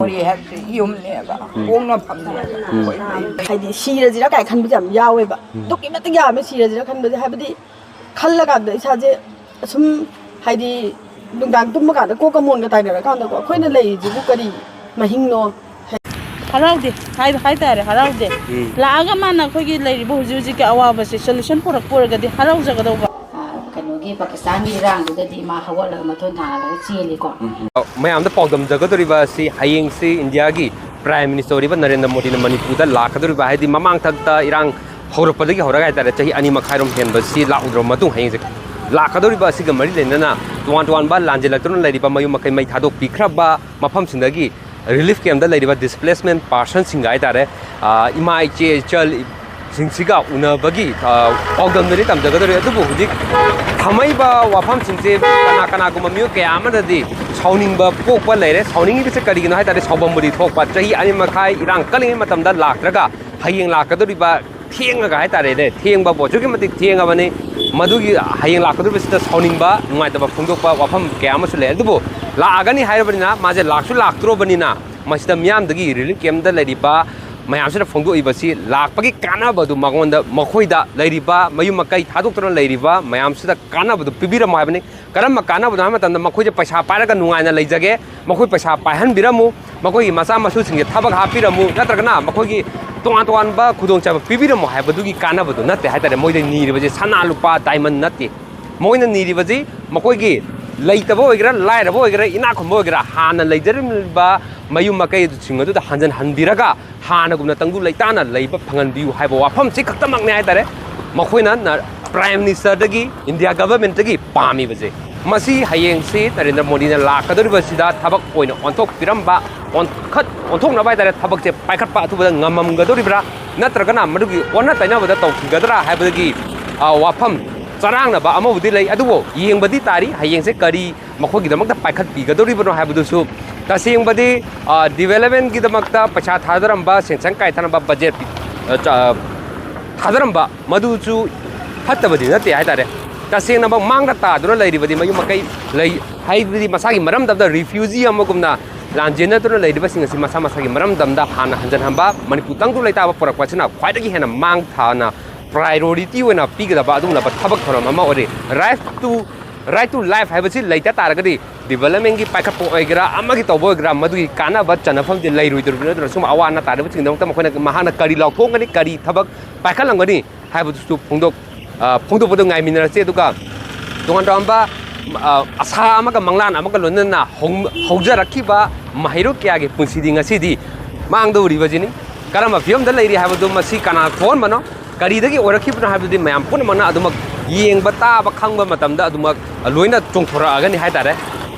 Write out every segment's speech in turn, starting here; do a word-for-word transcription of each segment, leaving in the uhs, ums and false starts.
ꯃꯣꯔꯦ ꯍꯥꯏꯕꯁꯦ ꯌꯨꯝꯅꯦꯕ, ꯄꯣꯛꯅꯐꯝꯅꯦꯕ꯫ ꯑꯩꯈꯣꯏ ꯍꯥꯏꯗꯤ ꯁꯤꯔꯁꯤꯔꯥ ꯀꯥꯏ ꯈꯟꯕꯁꯦ ꯌꯥꯝ ꯌꯥꯎꯋꯦꯕ꯫ ꯑꯗꯨꯛꯀꯤ ꯃꯇꯤꯛ ꯌꯥꯝꯃꯦ ꯁꯤꯔꯁꯤꯔꯥ ꯈꯟꯕꯁꯦ꯫ ꯍꯥꯏꯕꯗꯤ ꯈꯜꯂꯀꯥꯟꯗ ꯏꯁꯥꯁꯦ ꯑꯁꯨꯝ, ꯍꯥꯏꯗꯤ ꯅꯨꯡꯗꯥꯡ ꯇꯨꯝꯕ ꯀꯥꯟꯗ ꯀꯣꯛꯀ ꯃꯣꯟꯒ ꯇꯥꯏꯅꯔꯀꯥꯟꯗꯀꯣ, ꯑꯩꯈꯣꯏꯅ ꯂꯩꯔꯤꯁꯤꯕꯨ ꯀꯔꯤ ꯃꯍꯤꯡꯅꯣ? ꯍꯔꯥꯎꯗꯦ ꯍꯥꯏ-, ꯍꯥꯏꯇꯥꯔꯦ, ꯍꯔꯥꯎꯗꯦ꯫ ꯎꯝ꯫ ꯂꯥꯛꯑꯒ ꯃꯥꯅ ꯑꯩꯈꯣꯏꯒꯤ ꯂꯩꯔꯤꯕ ꯍꯧꯖꯤꯛ ꯍꯧꯖꯤꯛꯀꯤ ꯑꯋꯥꯕꯁꯦ solution ꯄꯨꯔꯛꯄ ꯑꯣꯏꯔꯒꯗꯤ ꯍꯔꯥꯎꯖꯒꯗꯧꯕ꯫ ꯑ, ꯀꯩꯅꯣꯒꯤ ꯄꯥꯀꯤꯁꯇꯥꯟꯒꯤ ꯏꯔꯥꯡꯗꯨꯗꯗꯤ ꯃꯥ ꯍꯧꯒꯠꯂꯒ ꯃꯊꯣꯟ ꯊꯥꯡꯍꯜꯂꯒ ꯆꯦꯜꯂꯤꯀꯣ꯫ ꯎꯝ꯫ ꯃꯌꯥꯝꯗ ꯄꯥꯎꯗꯝꯖꯒꯗꯧꯔꯤꯕ ꯑꯁꯤ ꯍꯌꯦꯡꯁꯤ ꯏꯟꯗꯤꯌꯥꯒꯤ Prime Minister ꯑꯣꯏꯔꯤꯕ ꯅꯔꯦꯟꯗ꯭ꯔ ꯃꯣꯗꯤꯅ ꯃꯅꯤꯄꯨꯔꯗ ꯂꯥꯛꯀꯗꯧꯔꯤꯕ, ꯍꯥꯏꯗꯤ ꯃꯃꯥꯡꯊꯛꯇ ꯏꯔꯥꯡ ꯍꯧꯔꯛꯄꯗꯒꯤ ꯍꯧꯔꯒ ꯍꯥꯏꯇꯥꯔꯦ, ꯆꯍꯤ ꯑꯅꯤ ꯃꯈꯥꯏꯔꯣꯝ ꯍꯦꯟꯕꯁꯤ ꯂꯥꯛꯎꯗ꯭ꯔꯕ ꯃꯇꯨꯡ ꯍꯌꯦꯡꯁꯦ ꯂꯥꯛꯀꯗꯧꯔꯤꯕ ꯑꯁꯤꯒ ꯃꯔꯤ ꯂꯩꯅꯅ ꯇꯣꯉꯥꯟ ꯇꯣꯉꯥꯟꯕ ꯂꯥꯟꯖꯦꯜꯂꯛꯇꯨꯅ ꯂꯩꯔꯤꯕ ꯃꯌꯨꯝ ꯃꯀꯩ ꯃꯩ ꯊꯥꯗꯣꯛꯄꯤꯈ꯭ꯔꯕ ꯃꯐꯝꯁꯤꯡꯗꯒꯤ relief camp ꯗ ꯂꯩꯔꯤꯕ displacement person ꯁꯤꯡꯒ ꯍꯥꯏꯇꯥꯔꯦ, ꯑ, ꯏꯃꯥ ꯏꯆꯦ ꯏꯆꯜ ꯁꯤꯡꯁꯤꯒ ꯎꯅꯕꯒꯤ, ꯑ, ꯄꯥꯎꯗꯝꯗꯨꯅꯤ ꯇꯝꯖꯒꯗꯧꯔꯤ꯫ ꯑꯗꯨꯕꯨ ꯍꯧꯖꯤꯛ ꯊꯝꯃꯛꯏꯕ ꯋꯥꯐꯝꯁꯤꯡꯁꯦ ꯀꯅꯥ ꯀꯅꯥꯒꯨꯝꯕ ꯃꯤꯑꯣꯏ ꯀꯌꯥ ꯑꯃꯅꯗꯤ ꯁꯥꯎꯅꯤꯡꯕ ꯄꯣꯛꯄ ꯂꯩꯔꯦ꯫ ꯁꯥꯎꯅꯤꯡꯉꯤꯕꯁꯦ ꯀꯔꯤꯒꯤꯅꯣ ꯍꯥꯏ ꯇꯥꯔꯗꯤ, ꯁꯥꯎꯐꯝꯕꯨꯗꯤ ꯊꯣꯛꯄ, ꯆꯍꯤ ꯑꯅꯤ ꯃꯈꯥꯏ ꯏꯔꯥꯡ ꯀꯜꯂꯤꯉꯩ ꯃꯇꯝꯗ ꯂꯥꯛꯇ꯭ꯔꯒ ꯍꯌꯦꯡ ꯂꯥꯛꯀꯗꯧꯔꯤꯕ ꯊꯦꯡꯉꯒ ꯍꯥꯏ ꯇꯥꯔꯦꯅꯦ, ꯊꯦꯡꯕꯕꯨ ꯑꯁꯨꯛꯀꯤ ꯃꯇꯤꯛ ꯊꯦꯡꯉꯕꯅꯤ꯫ ꯃꯗꯨꯒꯤ ꯍꯌꯦꯡ ꯂꯥꯛꯀꯗꯧꯔꯤꯕꯁꯤꯗ ꯁꯥꯎꯅꯤꯡꯕ, ꯅꯨꯡꯉꯥꯏꯇꯕ ꯐꯣꯡꯗꯣꯛꯄ ꯋꯥꯐꯝ ꯀꯌꯥ ꯑꯃꯁꯨ ꯂꯩ꯫ ꯑꯗꯨꯕꯨ ꯂꯥꯛꯑꯒꯅꯤ ꯍꯥꯏꯔꯕꯅꯤꯅ, ꯃꯥꯁꯦ ꯂꯥꯛꯁꯨ ꯂꯥꯛꯇ꯭ꯔꯣꯕꯅꯤꯅ, ꯃꯁꯤꯗ ꯃꯤꯌꯥꯝꯗꯒꯤ relief camp ꯗ ꯂꯩꯔꯤꯕ ꯃꯌꯥꯝꯁꯤꯅ ꯐꯣꯡꯗꯣꯛꯏꯕꯁꯤ ꯂꯥꯛꯄꯒꯤ ꯀꯥꯟꯅꯕꯗꯨ ꯃꯉꯣꯟꯗ, ꯃꯈꯣꯏꯗ ꯂꯩꯔꯤꯕ ꯃꯌꯨꯝ ꯃꯀꯩ ꯊꯥꯗꯣꯛꯇꯨꯅ ꯂꯩꯔꯤꯕ ꯃꯌꯥꯝꯁꯤꯗ ꯀꯥꯟꯅꯕꯗꯨ ꯄꯤꯕꯤꯔꯝꯃꯣ ꯍꯥꯏꯕꯅꯤ꯫ ꯀꯔꯝꯕ ꯀꯥꯟꯅꯕꯅꯣ ꯍꯥꯏꯕ ꯃꯇꯝꯗ, ꯃꯈꯣꯏꯁꯦ ꯄꯩꯁꯥ ꯄꯥꯏꯔꯒ ꯅꯨꯡꯉꯥꯏꯅ ꯂꯩꯖꯒꯦ, ꯃꯈꯣꯏ ꯄꯩꯁꯥ ꯄꯥꯏꯍꯟꯕꯤꯔꯝꯃꯨ, ꯃꯈꯣꯏꯒꯤ ꯃꯆꯥ ꯃꯁꯨꯁꯤꯡꯁꯦ ꯊꯕꯛ ꯍꯥꯞꯄꯤꯔꯝꯃꯨ, ꯅꯠꯇ꯭ꯔꯒꯅ ꯃꯈꯣꯏꯒꯤ ꯇꯣꯉꯥꯟ ꯇꯣꯉꯥꯟꯕ ꯈꯨꯗꯣꯡꯆꯥꯕ ꯄꯤꯕꯤꯔꯝꯃꯣ ꯍꯥꯏꯕꯗꯨꯒꯤ ꯀꯥꯟꯅꯕꯗꯨ ꯅꯠꯇꯦ ꯍꯥꯏꯇꯥꯔꯦ꯫ ꯃꯣꯏꯗ ꯅꯤꯔꯤꯕꯁꯦ ꯁꯅꯥ ꯂꯨꯄꯥ diamond ꯅꯠꯇꯦ꯫ ꯃꯣꯏꯅ ꯅꯤꯔꯤꯕꯁꯤ ꯃꯈꯣꯏꯒꯤ ꯂꯩꯇꯕ ꯑꯣꯏꯒꯦꯔꯥ, ꯂꯥꯏꯔꯕ ꯑꯣꯏꯒꯦꯔꯥ, ꯏꯅꯥꯛ ꯈꯨꯟꯕ ꯑꯣꯏꯒꯦꯔꯥ, ꯍꯥꯟꯅ ꯂꯩꯖꯔꯝꯂꯤꯕ ꯃꯌꯨꯝ ꯃꯀꯩꯁꯤꯡ ꯑꯗꯨꯗ ꯍꯟꯖꯤꯟꯍꯟꯕꯤꯔꯒ ꯍꯥꯟꯅꯒꯨꯝꯅ ꯇꯪꯗꯨ ꯂꯩꯇꯥꯅ ꯂꯩꯕ ꯐꯪꯍꯟꯕꯤꯌꯨ ꯍꯥꯏꯕ ꯋꯥꯐꯝꯁꯤ ꯈꯛꯇꯃꯛꯅꯦ ꯍꯥꯏꯇꯥꯔꯦ ꯃꯈꯣꯏꯅ ꯅ-, Prime Minister ꯗꯒꯤ, India Government ꯇꯒꯤ ꯄꯥꯝꯃꯤꯕꯁꯦ꯫ ꯃꯁꯤ ꯍꯌꯦꯡꯁꯤ ꯅꯔꯦꯟꯗ꯭ꯔ ꯃꯣꯗꯤꯅ ꯂꯥꯛꯀꯗꯧꯔꯤꯕꯁꯤꯗ ꯊꯕꯛ ꯑꯣꯏꯅ ꯑꯣꯟꯊꯣꯛꯄꯤꯔꯝꯕ, ꯑꯣꯟꯈꯠ-, ꯑꯣꯟꯊꯣꯛꯅꯕ ꯍꯥꯏꯇꯥꯔꯦ, ꯊꯕꯛꯁꯦ ꯄꯥꯏꯈꯠꯄ ꯑꯊꯨꯕꯗ ꯉꯝꯃꯝꯒꯗꯧꯔꯤꯕ꯭ꯔꯥ, ꯅꯠꯇ꯭ꯔꯒꯅ ꯃꯗꯨꯒꯤ ꯑꯣꯟꯅ ꯇꯩꯅꯕꯗ ꯇꯧꯈꯤꯒꯗ꯭ꯔꯥ ꯍꯥꯏꯕꯒꯤ, ꯑ, ꯋꯥꯐꯝ ꯆꯔꯥꯡꯅꯕ ꯑꯃꯕꯨꯗꯤ ꯂꯩ꯫ ꯑꯗꯨꯕꯨ ꯌꯦꯡꯕꯗꯤ ꯇꯥꯔꯤ, ꯍꯌꯦꯡꯁꯦ ꯀꯔꯤ ꯃꯈꯣꯏꯒꯤꯗꯃꯛꯇ ꯄꯥꯏꯈꯠꯄꯤꯒꯗꯧꯔꯤꯕꯅꯣ ꯍꯥꯏꯕꯗꯨꯁꯨ꯫ ꯇꯁꯦꯡꯕꯗꯤ, ꯑ, development ꯒꯤꯗꯃꯛꯇ ꯄꯩꯁꯥ ꯊꯥꯗꯔꯝꯕ, ꯁꯦꯟꯁꯟ ꯀꯥꯏꯊꯔꯝꯕ, budget ꯄꯤ-, ꯑ, ꯆ-, ꯑ, ꯊꯥꯗꯔꯝꯕ ꯃꯗꯨꯁꯨ ꯐꯠꯇꯕꯗꯤ ꯅꯠꯇꯦ ꯍꯥꯏꯇꯥꯔꯦ꯫ ꯇꯁꯦꯡꯅꯃꯛ ꯃꯥꯡꯗ ꯇꯥꯗꯨꯅ ꯂꯩꯔꯤꯕꯗꯤ ꯃꯌꯨꯝ ꯃꯀꯩ ꯂꯩ, ꯍꯥꯏꯕꯗꯤ ꯃꯁꯥꯒꯤ ꯃꯔꯝꯗꯝꯗ refugee ꯑꯃꯒꯨꯝꯅ ꯂꯥꯟꯖꯦꯟꯅꯗꯨꯅ ꯂꯩꯔꯤꯕꯁꯤꯡ ꯑꯁꯤ ꯃꯁꯥ ꯃꯁꯥꯒꯤ ꯃꯔꯝꯗꯝꯗ ꯍꯥꯟꯅ ꯍꯟꯖꯤꯟꯍꯟꯕ, ꯃꯅꯤꯄꯨꯔ ꯇꯪꯗꯨ ꯂꯩꯇꯥꯕ ꯄꯨꯔꯛꯄ ꯑꯁꯤꯅ ꯈ꯭ꯋꯥꯏꯗꯒꯤ ꯍꯦꯟꯅ ꯃꯥꯡ ꯊꯥꯅ priority ꯑꯣꯏꯅ ꯄꯤꯒꯗꯕ ꯑꯗꯨꯒꯨꯝꯂꯕ ꯊꯕꯛ ꯊꯧꯔꯝ ꯑꯃ ꯑꯣꯏꯔꯤ꯫ Right to, right to life ꯍꯥꯏꯕꯁꯤ ꯂꯩꯇ ꯇꯥꯔꯒꯗꯤ developmentꯀꯤ ꯄꯥꯏꯈꯠꯄ ꯑꯣꯏꯒꯦꯔꯥ, ꯑꯃꯒꯤ ꯇꯧꯕ ꯑꯣꯏꯒꯦꯔꯥ, ꯃꯗꯨꯒꯤ ꯀꯥꯟꯅꯕ ꯆꯟꯅꯐꯝꯗꯤ ꯂꯩꯔꯣꯏꯗꯧꯔꯤꯕꯅꯤ꯫ ꯑꯗꯨꯅ ꯁꯨꯝ ꯑꯋꯥ ꯑꯅꯥ ꯇꯥꯔꯤꯕꯁꯤꯡꯒꯤꯗꯃꯛꯇ ꯃꯈꯣꯏꯅ, ꯃꯍꯥꯛꯅ ꯀꯔꯤ ꯂꯥꯎꯊꯣꯛꯀꯅꯤ, ꯀꯔꯤ ꯊꯕꯛ ꯄꯥꯏꯈꯠꯂꯝꯒꯅꯤ ꯍꯥꯏꯕꯗꯨꯁꯨ ꯐꯣꯡꯗꯣꯛ-, ꯑ, ꯐꯣꯡꯗꯣꯛꯄꯗꯨ ꯉꯥꯏꯃꯤꯟꯅꯔꯁꯤ꯫ ꯑꯗꯨꯒ ꯇꯣꯉꯥꯟ ꯇꯣꯉꯥꯟꯕ, ꯑ, ꯑꯁꯥ ꯑꯃꯒ ꯃꯪꯂꯥꯟ ꯑꯃꯒ ꯂꯣꯏꯅꯅ ꯍꯧ-, ꯍꯧꯖꯔꯛꯈꯤꯕ ꯃꯍꯩꯔꯣꯏ ꯀꯌꯥꯒꯤ ꯄꯨꯟꯁꯤꯗꯤ ꯉꯁꯤꯗꯤ ꯃꯥꯡꯗꯧꯔꯤꯕꯁꯤꯅꯤ꯫ ꯀꯔꯝꯕ ꯐꯤꯕꯝꯗ ꯂꯩꯔꯤ ꯍꯥꯏꯕꯗꯨ ꯃꯁꯤ ꯀꯅꯥ ꯊꯣꯛꯍꯟꯕꯅꯣ, ꯀꯔꯤꯗꯒꯤ ꯑꯣꯏꯔꯛꯈꯤꯕꯅꯣ ꯍꯥꯏꯕꯗꯨꯗꯤ ꯃꯌꯥꯝ ꯄꯨꯝꯅꯃꯛꯅ ꯑꯗꯨꯃꯛ ꯌꯦꯡꯕ ꯇꯥꯕ, ꯈꯪꯕ ꯃꯇꯝꯗ ꯑꯗꯨꯃꯛ ꯂꯣꯏꯅ ꯆꯣꯡꯊꯣꯔꯛꯑꯒꯅꯤ ꯍꯥꯏꯇꯥꯔꯦ꯫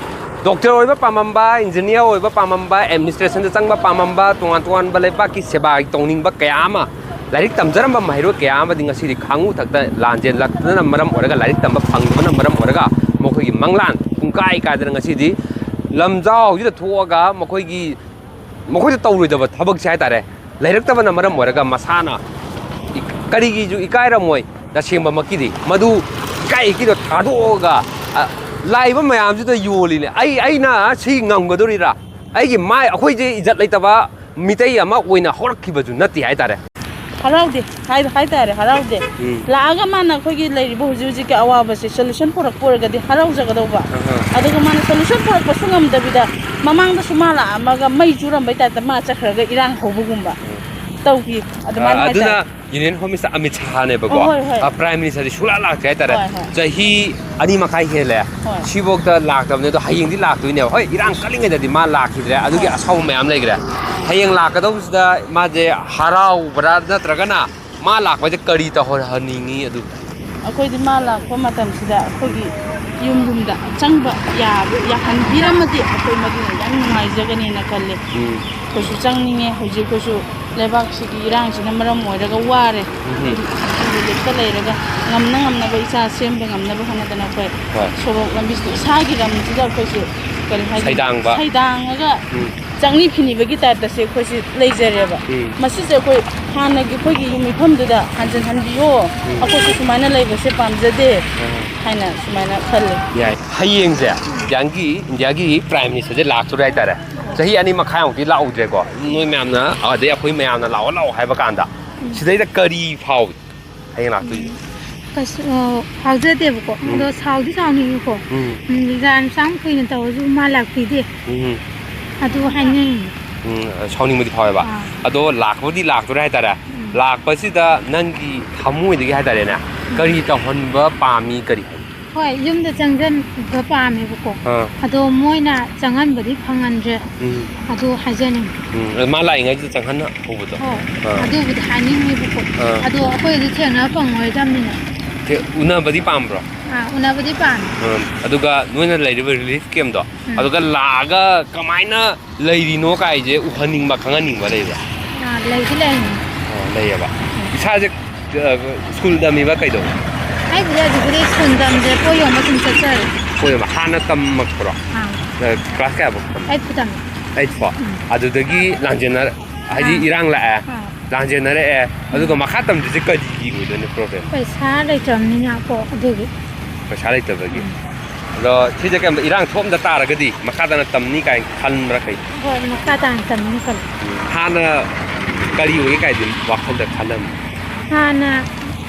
ꯗꯣꯛꯇꯔ ꯑꯣꯏꯕ ꯄꯥꯝꯃꯝꯕ, ꯏꯟꯖꯤꯅꯤꯌꯥꯔ ꯑꯣꯏꯕ ꯄꯥꯝꯃꯝꯕ, ꯑꯦꯗꯃꯤꯅꯤꯁꯇ꯭ꯔꯦꯁꯟꯗ ꯆꯪꯕ ꯄꯥꯝꯃꯝꯕ, ꯇꯣꯉꯥꯟ ꯇꯣꯉꯥꯟꯕ ꯂꯩꯕꯥꯛꯀꯤ ꯁꯦꯕꯥ ꯇꯧꯅꯤꯡꯕ ꯀꯌꯥ ꯑꯃ, ꯂꯥꯏꯔꯤꯛ ꯇꯝꯖꯔꯝꯕ ꯃꯍꯩꯔꯣꯏ ꯀꯌꯥ ꯑꯃꯗꯤ ꯉꯁꯤꯗꯤ ꯈꯥꯡꯉꯨ ꯊꯛꯇ ꯂꯥꯟꯖꯦꯜꯂꯛꯄꯅ ꯃꯔꯝ ꯑꯣꯏꯔꯒ, ꯂꯥꯏꯔꯤꯛ ꯇꯝꯕ ꯐꯪꯗꯕꯅ ꯃꯔꯝ ꯑꯣꯏꯔꯒ, ꯃꯈꯣꯏꯒꯤ ꯃꯪꯂꯥꯟ ꯄꯨꯡꯀꯥꯏ ꯀꯥꯏꯗꯅ ꯉꯁꯤꯗꯤ ꯂꯝꯖꯥꯎꯁꯤꯗ ꯊꯣꯛꯑꯒ ꯃꯈꯣꯏꯒꯤ, ꯃꯈꯣꯏꯗ ꯇꯧꯔꯣꯏꯗꯕ ꯊꯕꯛꯁꯦ ꯍꯥꯏꯇꯥꯔꯦ, ꯂꯩꯔꯛꯇꯕꯅ ꯃꯔꯝ ꯑꯣꯏꯔꯒ ꯃꯁꯥꯅ ꯏ-, ꯀꯔꯤꯒꯤꯁꯨ ꯏꯀꯥꯏꯔꯝꯃꯣꯏ꯫ ꯇꯁꯦꯡꯕꯃꯛꯀꯤꯗꯤ ꯃꯗꯨ ꯏꯀꯥꯏ ꯏꯀꯤꯗꯣ ꯊꯥꯗꯣꯛꯑꯒ, ꯑ, ꯂꯥꯛꯏꯕ ꯃꯌꯥꯝꯁꯤꯗ ꯌꯣꯜꯂꯤꯅꯦ꯫ ꯑꯩ, ꯑꯩꯅ ꯁꯤ ꯉꯝꯒꯗꯣꯔꯤꯔꯥ? ꯑꯩꯒꯤ ꯃꯥꯏ, ꯑꯩꯈꯣꯏꯁꯦ ꯏꯖꯠ ꯂꯩꯇꯕ ꯃꯤꯇꯩ ꯑꯃ ꯑꯣꯏꯅ ꯍꯧꯔꯛꯈꯤꯕꯁꯨ ꯅꯠꯇꯦ ꯍꯥꯏꯇꯥꯔꯦ꯫ ꯍꯔꯥꯎꯗꯦ ꯍꯥꯏ-, ꯍꯥꯏꯇꯥꯔꯦ, ꯍꯔꯥꯎꯗꯦ꯫ ꯎꯝ꯫ ꯂꯥꯛꯑꯒ ꯃꯥꯅ ꯑꯩꯈꯣꯏꯒꯤ ꯂꯩꯔꯤꯕ ꯍꯧꯖꯤꯛ ꯍꯧꯖꯤꯛꯀꯤ ꯑꯋꯥꯕꯁꯦ solution ꯄꯨꯔꯛꯄ ꯑꯣꯏꯔꯒꯗꯤ ꯍꯔꯥꯎꯖꯒꯗꯧꯕ꯫ ꯑꯍ꯫ ꯑꯗꯨꯒ ꯃꯥꯅ solution ꯄꯨꯔꯛꯄꯁꯨ ꯉꯝꯗꯕꯤꯗ, ꯃꯃꯥꯡꯗꯁꯨ ꯃꯥ ꯂꯥꯛꯑꯝꯃꯒ ꯃꯩ ꯆꯨꯔꯝꯕꯩ ꯇꯥꯏꯞꯇ ꯃꯥ ꯆꯠꯈ꯭ꯔꯒ ꯏꯔꯥꯡ ꯍꯧꯕꯒꯨꯝꯕ ꯎꯝ꯫ ꯇꯧꯈꯤ꯫ ꯑꯗꯨꯃꯥꯏꯅ ꯑ, ꯑꯗꯨꯅ ꯍꯥꯏꯇꯥꯔꯦ꯫ Union Home Minister Amit ꯁꯥꯍꯅꯦꯕꯀꯣ꯫ ꯑꯣ, ꯍꯣꯏ, ꯍꯣꯏ꯫ ꯑ, Prime Ministerꯗꯤ ꯁꯨꯡꯂꯥꯛ ꯂꯥꯛꯇ꯭ꯔꯦ ꯍꯥꯏꯇꯥꯔꯦ꯫ ꯍꯣꯏ, ꯍꯣꯏ꯫ ꯆꯍꯤ ꯑꯅꯤ ꯃꯈꯥꯏ ꯍꯦꯜꯂꯦ꯫ ꯍꯣꯏ꯫ ꯁꯤꯐꯧꯗ ꯂꯥꯛꯇꯕꯅꯦ, ꯑꯗꯣ ꯍꯌꯦꯡꯗꯤ ꯂꯥꯛꯇꯣꯏꯅꯦꯕ꯫ ꯍꯣꯏ, ꯏꯔꯥꯡ ꯀꯜꯂꯤꯉꯩꯗꯗꯤ ꯃꯥ ꯂꯥꯛꯈꯤꯗ꯭ꯔꯦ, ꯑꯗꯨꯒꯤ ꯍꯣꯏ꯫ ꯑꯁꯥꯎꯕ ꯃꯌꯥꯝ ꯂꯩꯈ꯭ꯔꯦ꯫ ꯍꯌꯦꯡ ꯂꯥꯛꯀꯗꯧꯕꯁꯤꯗ ꯃꯥꯁꯦ ꯍꯔꯥꯎꯕ꯭ꯔꯥ ꯅꯠꯇ꯭ꯔꯒꯅ ꯃꯥ ꯂꯥꯛꯄꯁꯦ ꯀꯔꯤ ꯇꯧꯍꯟꯅꯤꯡꯉꯤ ꯑꯗꯨ? ꯑꯩꯈꯣꯏꯗꯤ ꯃꯥ ꯂꯥꯛꯄ ꯃꯇꯝꯁꯤꯗ ꯑꯩꯈꯣꯏꯒꯤ ꯌꯨꯝ ꯌꯨꯝꯗ ꯆꯪꯕ ꯌꯥꯕ ꯌꯥꯍꯟꯕꯤꯔꯝꯃꯗꯤ ꯑꯩꯈꯣꯏ ꯃꯗꯨꯅ ꯌꯥꯝ ꯅꯨꯡꯉꯥꯏꯖꯒꯅꯦꯅ ꯈꯜꯂꯦ꯫ ꯎꯝ꯫ ꯑꯩꯈꯣꯏꯁꯨ ꯆꯪꯅꯤꯡꯉꯦ꯫ ꯍꯧꯖꯤꯛ ꯑꯩꯈꯣꯏꯁꯨ ꯂꯩꯕꯥꯛꯁꯤꯒꯤ ꯏꯔꯥꯡꯁꯤꯅ ꯃꯔꯝ ꯑꯣꯏꯔꯒ ꯋꯥꯔꯦ꯫ ꯎꯝ꯫ ꯑꯗꯨ ꯔꯤꯂꯤꯐꯇ ꯂꯩꯔꯒ ꯉꯝꯅ ꯉꯝꯅꯕ ꯏꯆꯥ ꯁꯦꯝꯕ ꯉꯝꯅꯕ ꯍꯣꯠꯅꯗꯅ ꯑꯩꯈꯣꯏ ꯍꯣꯏ꯫ ꯁꯣꯔꯣꯛ ꯂꯝꯕꯤꯁꯤꯗ ꯏꯁꯥꯒꯤ ꯂꯝꯁꯤꯗ ꯑꯩꯈꯣꯏꯁꯦ ꯀꯔꯤ ꯍꯥꯏꯅꯤ? ꯁꯩꯗꯥꯡꯕ꯫ ꯁꯩꯗꯥꯡꯉꯒ ꯎꯝ꯫ ꯆꯪꯅꯤ ꯐꯤꯅꯤꯕꯒꯤ ꯇꯥꯏꯞꯇꯁꯦ ꯑꯩꯈꯣꯏꯁꯦ ꯂꯩꯖꯔꯦꯕ꯫ ꯎꯝ꯫ ꯃꯁꯤꯁꯦ ꯑꯩꯈꯣꯏ ꯍꯥꯟꯅꯒꯤ ꯑꯩꯈꯣꯏꯒꯤ ꯌꯨꯝ ꯃꯤꯐꯝꯗꯨꯗ ꯍꯟꯖꯤꯟꯍꯟꯕꯤꯌꯣ, ꯎꯝ꯫ ꯑꯩꯈꯣꯏꯁꯨ ꯁꯨꯃꯥꯏꯅ ꯂꯩꯕꯁꯦ ꯄꯥꯝꯖꯗꯦ ꯎꯝ꯫ ꯍꯥꯏꯅ ꯁꯨꯃꯥꯏꯅ ꯈꯜꯂꯤ꯫ ꯌꯥꯏ꯫ ꯍꯌꯦꯡꯁꯦ ꯏꯟꯗꯤꯌꯥꯒꯤ, ꯏꯟꯗꯤꯌꯥꯒꯤ Prime Ministerꯁꯦ ꯂꯥꯛꯇꯣꯔꯦ ꯍꯥꯏꯇꯥꯔꯦ꯫ ꯆꯍꯤ ꯑꯅꯤ ꯃꯈꯥꯏꯃꯨꯛꯇꯤ ꯂꯥꯛꯎꯗ꯭ꯔꯦꯀꯣ꯫ ꯅꯣꯏ ꯃꯌꯥꯝꯅ, ꯑꯗꯩ ꯑꯩꯈꯣꯏ ꯃꯌꯥꯝꯅ ꯂꯥꯛꯑꯣ ꯂꯥꯛꯑꯣ ꯍꯥꯏꯕ ꯀꯥꯟꯗ, ꯁꯤꯗꯩꯗ ꯀꯔꯤ ꯐꯥꯎꯏ ꯍꯌꯦꯡ ꯂꯥꯛꯇꯣꯏꯁꯦ? ꯀꯩꯁꯨ, ꯑ, ꯐꯥꯎꯖꯗꯦꯕꯀꯣ꯫ ꯎꯝ꯫ ꯑꯗꯣ ꯁꯥꯎꯗꯤ ꯁꯥꯎꯅꯤꯡꯉꯤꯀꯣ꯫ ꯎꯝ꯫ ꯎꯝ, ꯂꯤꯂꯥ ꯌꯥꯝ ꯁꯥꯡ ꯀꯨꯏꯅ ꯇꯧꯔꯁꯨ ꯃꯥ ꯂꯥꯛꯄꯤꯗꯦ꯫ ꯎꯝ꯫ ꯑꯗꯨ ꯍꯥꯏꯅꯤꯡꯉꯤ꯫ ꯎꯝ, ꯁꯥꯎꯅꯤꯡꯕꯗꯤ ꯐꯥꯎꯋꯦꯕ꯫ ꯑꯥ꯫ ꯑꯗꯣ ꯂꯥꯛꯄꯕꯨꯗꯤ ꯂꯥꯛꯇꯣꯔꯦ ꯍꯥꯏꯇꯥꯔꯦ꯫ ꯎꯝ꯫ ꯂꯥꯛꯄꯁꯤꯗ ꯅꯪꯒꯤ ꯊꯃꯣꯏꯗꯒꯤ ꯍꯥꯏꯇꯥꯔꯦꯅꯦ, ꯎꯝ꯫ ꯀꯔꯤ ꯇꯧꯍꯟꯕ ꯄꯥꯝꯃꯤ, ꯀꯔꯤ ꯍꯥꯏꯅꯤ? ꯍꯣꯏ, ꯌꯨꯝꯗ ꯆꯪꯖꯟꯕ ꯄꯥꯝꯃꯦꯕꯀꯣ꯫ ꯑꯥ꯫ ꯑꯗꯣ ꯃꯣꯏꯅ ꯆꯪꯍꯟꯕꯗꯤ ꯐꯪꯍꯟꯗ꯭ꯔꯦ꯫ ꯎꯝ꯫ ꯑꯗꯨ ꯍꯥꯏꯖꯅꯤꯡꯉꯤ꯫ ꯎꯝ, ꯑꯗꯣ ꯃꯥ ꯂꯥꯛꯏꯉꯩꯗꯨꯗ ꯆꯪꯍꯟꯍꯧꯕꯗꯣ꯫ ꯍꯣꯏ, ꯑꯥ꯫ ꯑꯗꯨꯕꯨꯗꯤ ꯍꯥꯏꯅꯤꯡꯉꯤꯕꯀꯣ꯫ ꯑꯥ꯫ ꯑꯗꯣ ꯑꯩꯈꯣꯏꯗꯤ ꯊꯦꯡꯅꯕ ꯐꯪꯉꯣꯏꯗꯕꯅꯤꯅ꯫ ꯊꯦ-, ꯎꯅꯕꯗꯤ ꯄꯥꯝꯕ꯭ꯔꯣ? ꯑꯥ, ꯎꯅꯕꯗꯤ ꯄꯥꯝꯃꯤ꯫ ꯎꯝ, ꯑꯗꯨꯒ ꯅꯣꯏꯅ ꯂꯩꯔꯤꯕ ꯔꯤꯂꯤꯐ ꯀꯦꯝꯞꯇꯣ, ꯎꯝ꯫ ꯑꯗꯨꯒ ꯂꯥꯛꯑꯒ ꯀꯃꯥꯏꯅ ꯂꯩꯔꯤꯅꯣ ꯀꯥꯏꯁꯦ ꯎꯍꯟꯅꯤꯡꯕ, ꯈꯪꯍꯟꯅꯤꯡꯕ ꯂꯩꯕ꯭ꯔꯥ? ꯑꯥ, ꯂꯩꯗꯤ ꯂꯩꯅꯤ꯫ ꯑꯣ, ꯂꯩꯌꯦꯕ꯫ ꯎꯝ꯫ ꯏꯁꯥꯁꯦ, ꯑ, ꯁ꯭ꯀꯨꯜ ꯇꯝꯃꯤꯕ ꯀꯩꯗꯧꯕ? ꯑꯩꯕꯨꯗꯤ ꯍꯧꯖꯤꯛꯄꯨꯗꯤ ꯁ꯭ꯀꯨꯜ ꯇꯝꯗ꯭ꯔꯦ, ꯄꯣꯠ ꯌꯣꯟꯕ ꯁꯨꯝ ꯆꯠꯆꯔꯦ꯫ ꯄꯣꯠ ꯌꯣꯟꯕ꯫ ꯍꯥꯟꯅ ꯇꯝꯃꯛꯄ꯭ꯔꯣ? ꯑꯥ꯫ ꯑ, ꯀ꯭ꯂꯥꯁ ꯀꯌꯥꯐꯥꯎ ꯇꯝꯃꯤ? ꯑꯩꯠ ꯐꯥꯎ ꯇꯝꯃꯤ꯫ ꯑꯩꯠ ꯐꯥꯎ? ꯎꯝ꯫ ꯑꯗꯨꯗꯒꯤ ꯂꯥꯟꯖꯦꯟꯅꯔ-, ꯍꯥꯏꯗꯤ ꯑꯥ꯫ ꯏꯔꯥꯡ ꯂꯥꯛꯑꯦ, ꯑꯥ꯫ ꯂꯥꯟꯖꯦꯟꯅꯔꯛꯑꯦ, ꯑꯗꯨꯒ ꯎꯝ꯫ ꯃꯈꯥ ꯇꯝꯗ꯭ꯔꯤꯁꯦ ꯀꯔꯤꯒꯤ ꯑꯣꯏꯗꯣꯏꯅꯣ ꯄ꯭ꯔꯣꯕ꯭ꯂꯦꯝ? ꯄꯩꯁꯥ ꯂꯩꯇ꯭ꯔꯕꯅꯤꯅ ꯀꯣ, ꯑꯗꯨꯒꯤ꯫ ꯄꯩꯁꯥ ꯂꯩꯇꯕꯒꯤ꯫ ꯎꯝ꯫ ꯑꯗꯣ ꯁꯤꯁꯦ ꯀꯩꯝꯇ ꯏꯔꯥꯡ ꯊꯣꯛꯑꯝꯗ ꯇꯥꯔꯒꯗꯤ ꯃꯈꯥ ꯇꯥꯅ ꯇꯝꯅꯤ ꯀꯥꯏꯅ ꯈꯟꯕ꯭ꯔꯥ ꯀꯩ? ꯍꯣꯏ, ꯃꯈꯥ ꯇꯥꯅ ꯇꯝꯅꯤ ꯈꯜꯂꯤ꯫ ꯎꯝ꯫ ꯍꯥꯟꯅ ꯀꯔꯤ ꯑꯣꯏꯒꯦ ꯀꯥꯏꯗꯤ ꯋꯥꯈꯜꯗ ꯈꯜꯂꯝꯃꯤ? ꯍꯥꯟꯅ